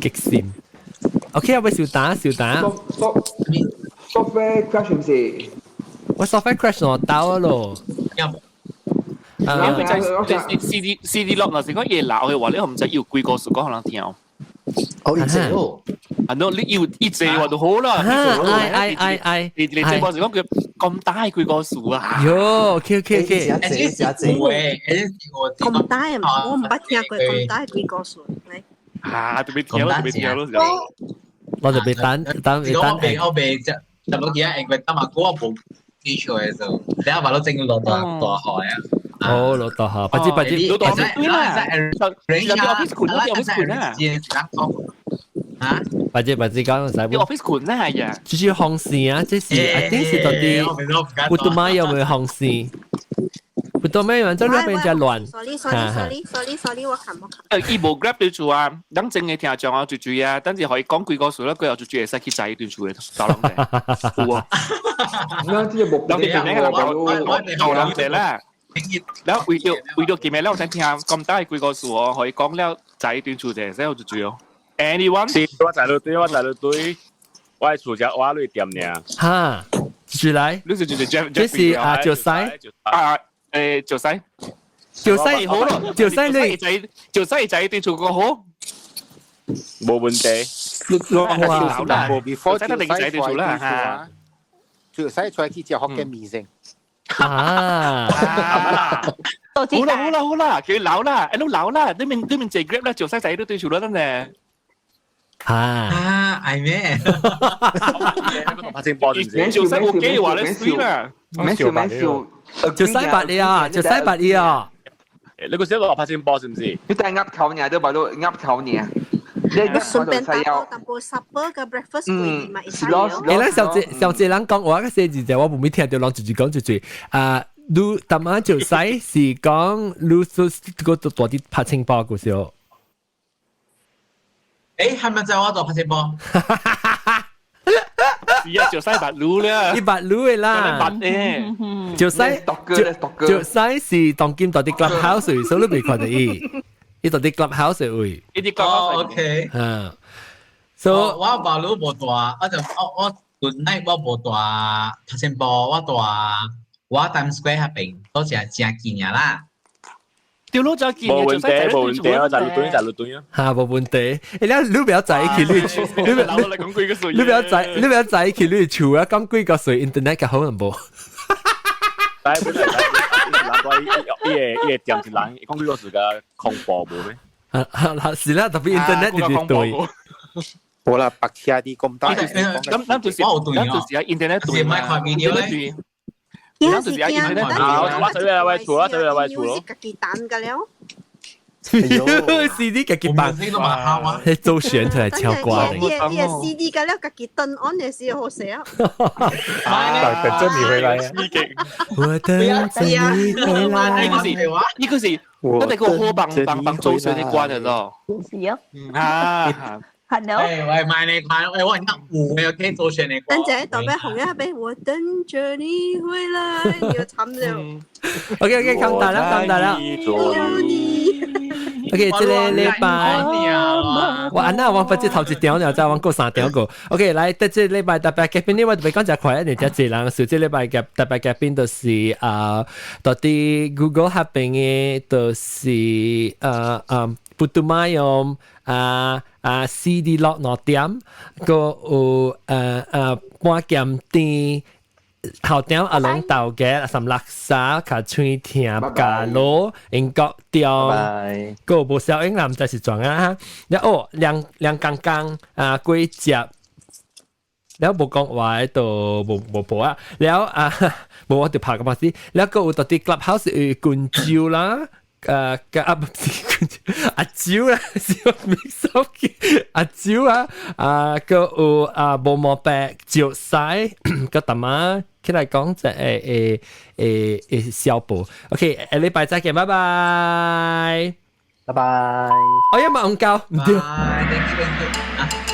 激心。OK，我小打小打。 Software crash 唔是？我 software crash 我到咯。因為在 CD 落，若是講伊老嘅話，你唔知要幾個數講可能聽。哦，一隻哦。啊，喏，你要一隻話就好啦。哎哎哎哎，你這個是講佢咁大幾個數啊？喲，OK OK OK。一隻一隻，咁大我唔捌聽過咁大幾個數。啊，特別聽咯，特別聽咯。我就別等等別等。我未就就冇記得，因為當下我冇記錯嘅時候，你阿爸都整落大大海啊。哦，落大海，不知不知，落大海對啦。你 office 困啦，office 困啦。啊？不知不知講使。你 office 困啦係啊。就是紅線啊，這是一定是到底烏都媽有冇紅線？烏都媽有，這那邊就亂。 Sorry sorry sorry sorry sorry，我看我看。伊無 Grab 對厝啊，咱真嘅聽眾啊，住住啊，等陣可以講幾個數啦，佢又住住會使去載一段厝嘅，走人嘅，有啊。那這個無，人哋邊個人走人哋啦。然後為咗見面咧，我想聽咁大幾個數哦，可以講了載一段厝者，使我住住哦。Anyone？是，我在你對，我在你對，我係負責我類店爾。哈，住來，你是就是 Jeff，這是啊，就西啊，就西，就西好咯，就西你就西仔對厝個好，冇問題。哇，啦，就西得零仔對厝啦嚇，就西出來去食福建麵線。啊！好啦好啦好啦，叫佢老啦，都老啦，對面坐 Grab 啦，做西仔都對厝啦，真係。啊啊，係咩？做西冇機話你水啦，免笑免笑，就西八你啊，就西八你啊。你個小落拍先波是唔是？你帶鴨頭爾，都把到鴨頭爾。你順便打包淡薄 supper 個 breakfast 貴嘛，是咯。誒，咱小姐小姐人講話個寫字就我無沒聽到，人直直講直直啊。你淡仔就使是講你做個大啲拍清包個時候。誒，係咪就我做拍清包？是啊，就使白滷啦，一白滷的啦，白嘅，就使就使是當今到啲 clubhouse，所以你未看到伊，伊到啲 clubhouse 位，伊啲 clubhouse OK，嗯，所以我白滷無大，我就我 good night 我無大拍清包，我大我 Times Square 嗰邊都食正近啦。掉落就見冇問題，冇問題啊！就對就對啊！嚇，冇問題。你你不要在意佢，你你不要在，你不要在意佢，你厝啊，咁幾個歲 internet 較好能無？但係本來人個伊個店是人，講幾個時間空播無咩？啊，是啦，特別 internet 就對。好啦，白痴啲咁大。咁咱就是咱就是啊，internet 對嘛，internet 對。咱就是啊，internet 對。我走嚟我厝啦，走嚟我厝咯。家己彈㗎了。 CD 家己放，係周旋出來唱歌的。伊個 CD 㗎了，家己turn on 的時候好勢啊。等著你回來啊！我等著你回來。呢個是呢個是，我哋個好幫幫幫周旋的歌的咯。是啊。啊。 Hello。喂喂，買你看，喂我那有嘅聽周旋的歌。等陣代表紅一邊，我等着你回來，你要慘了。 OK OK，咁大啦，咁大啦。OK，這個禮拜我安那我不知頭一條了，再我過三條個。OK，來，得這禮拜特別嘉賓呢，我特別講真快一點，真濟人。so 這禮拜嘅特別嘉賓就是啊，到底 Google 合併嘅，就是Putumayo 啊 CD 落2點，個有半鹹甜。後點阿龍豆嘅三垃圾卡喙甜加羅英國中，個無小英男就是怎啊？然後兩兩剛剛啊幾隻，了無講話都無無報啊，了啊無我就拍個馬斯，了個有到啲 clubhouse 有滾蕉啦。個啊不是阿蕉啦，是我 mix up 阿蕉啊，啊個有啊無毛白蕉西個大媽起來講就會會會小步。OK，下禮拜再見，拜拜，拜拜。我一問唔夠，唔對。 Thank you, thank you.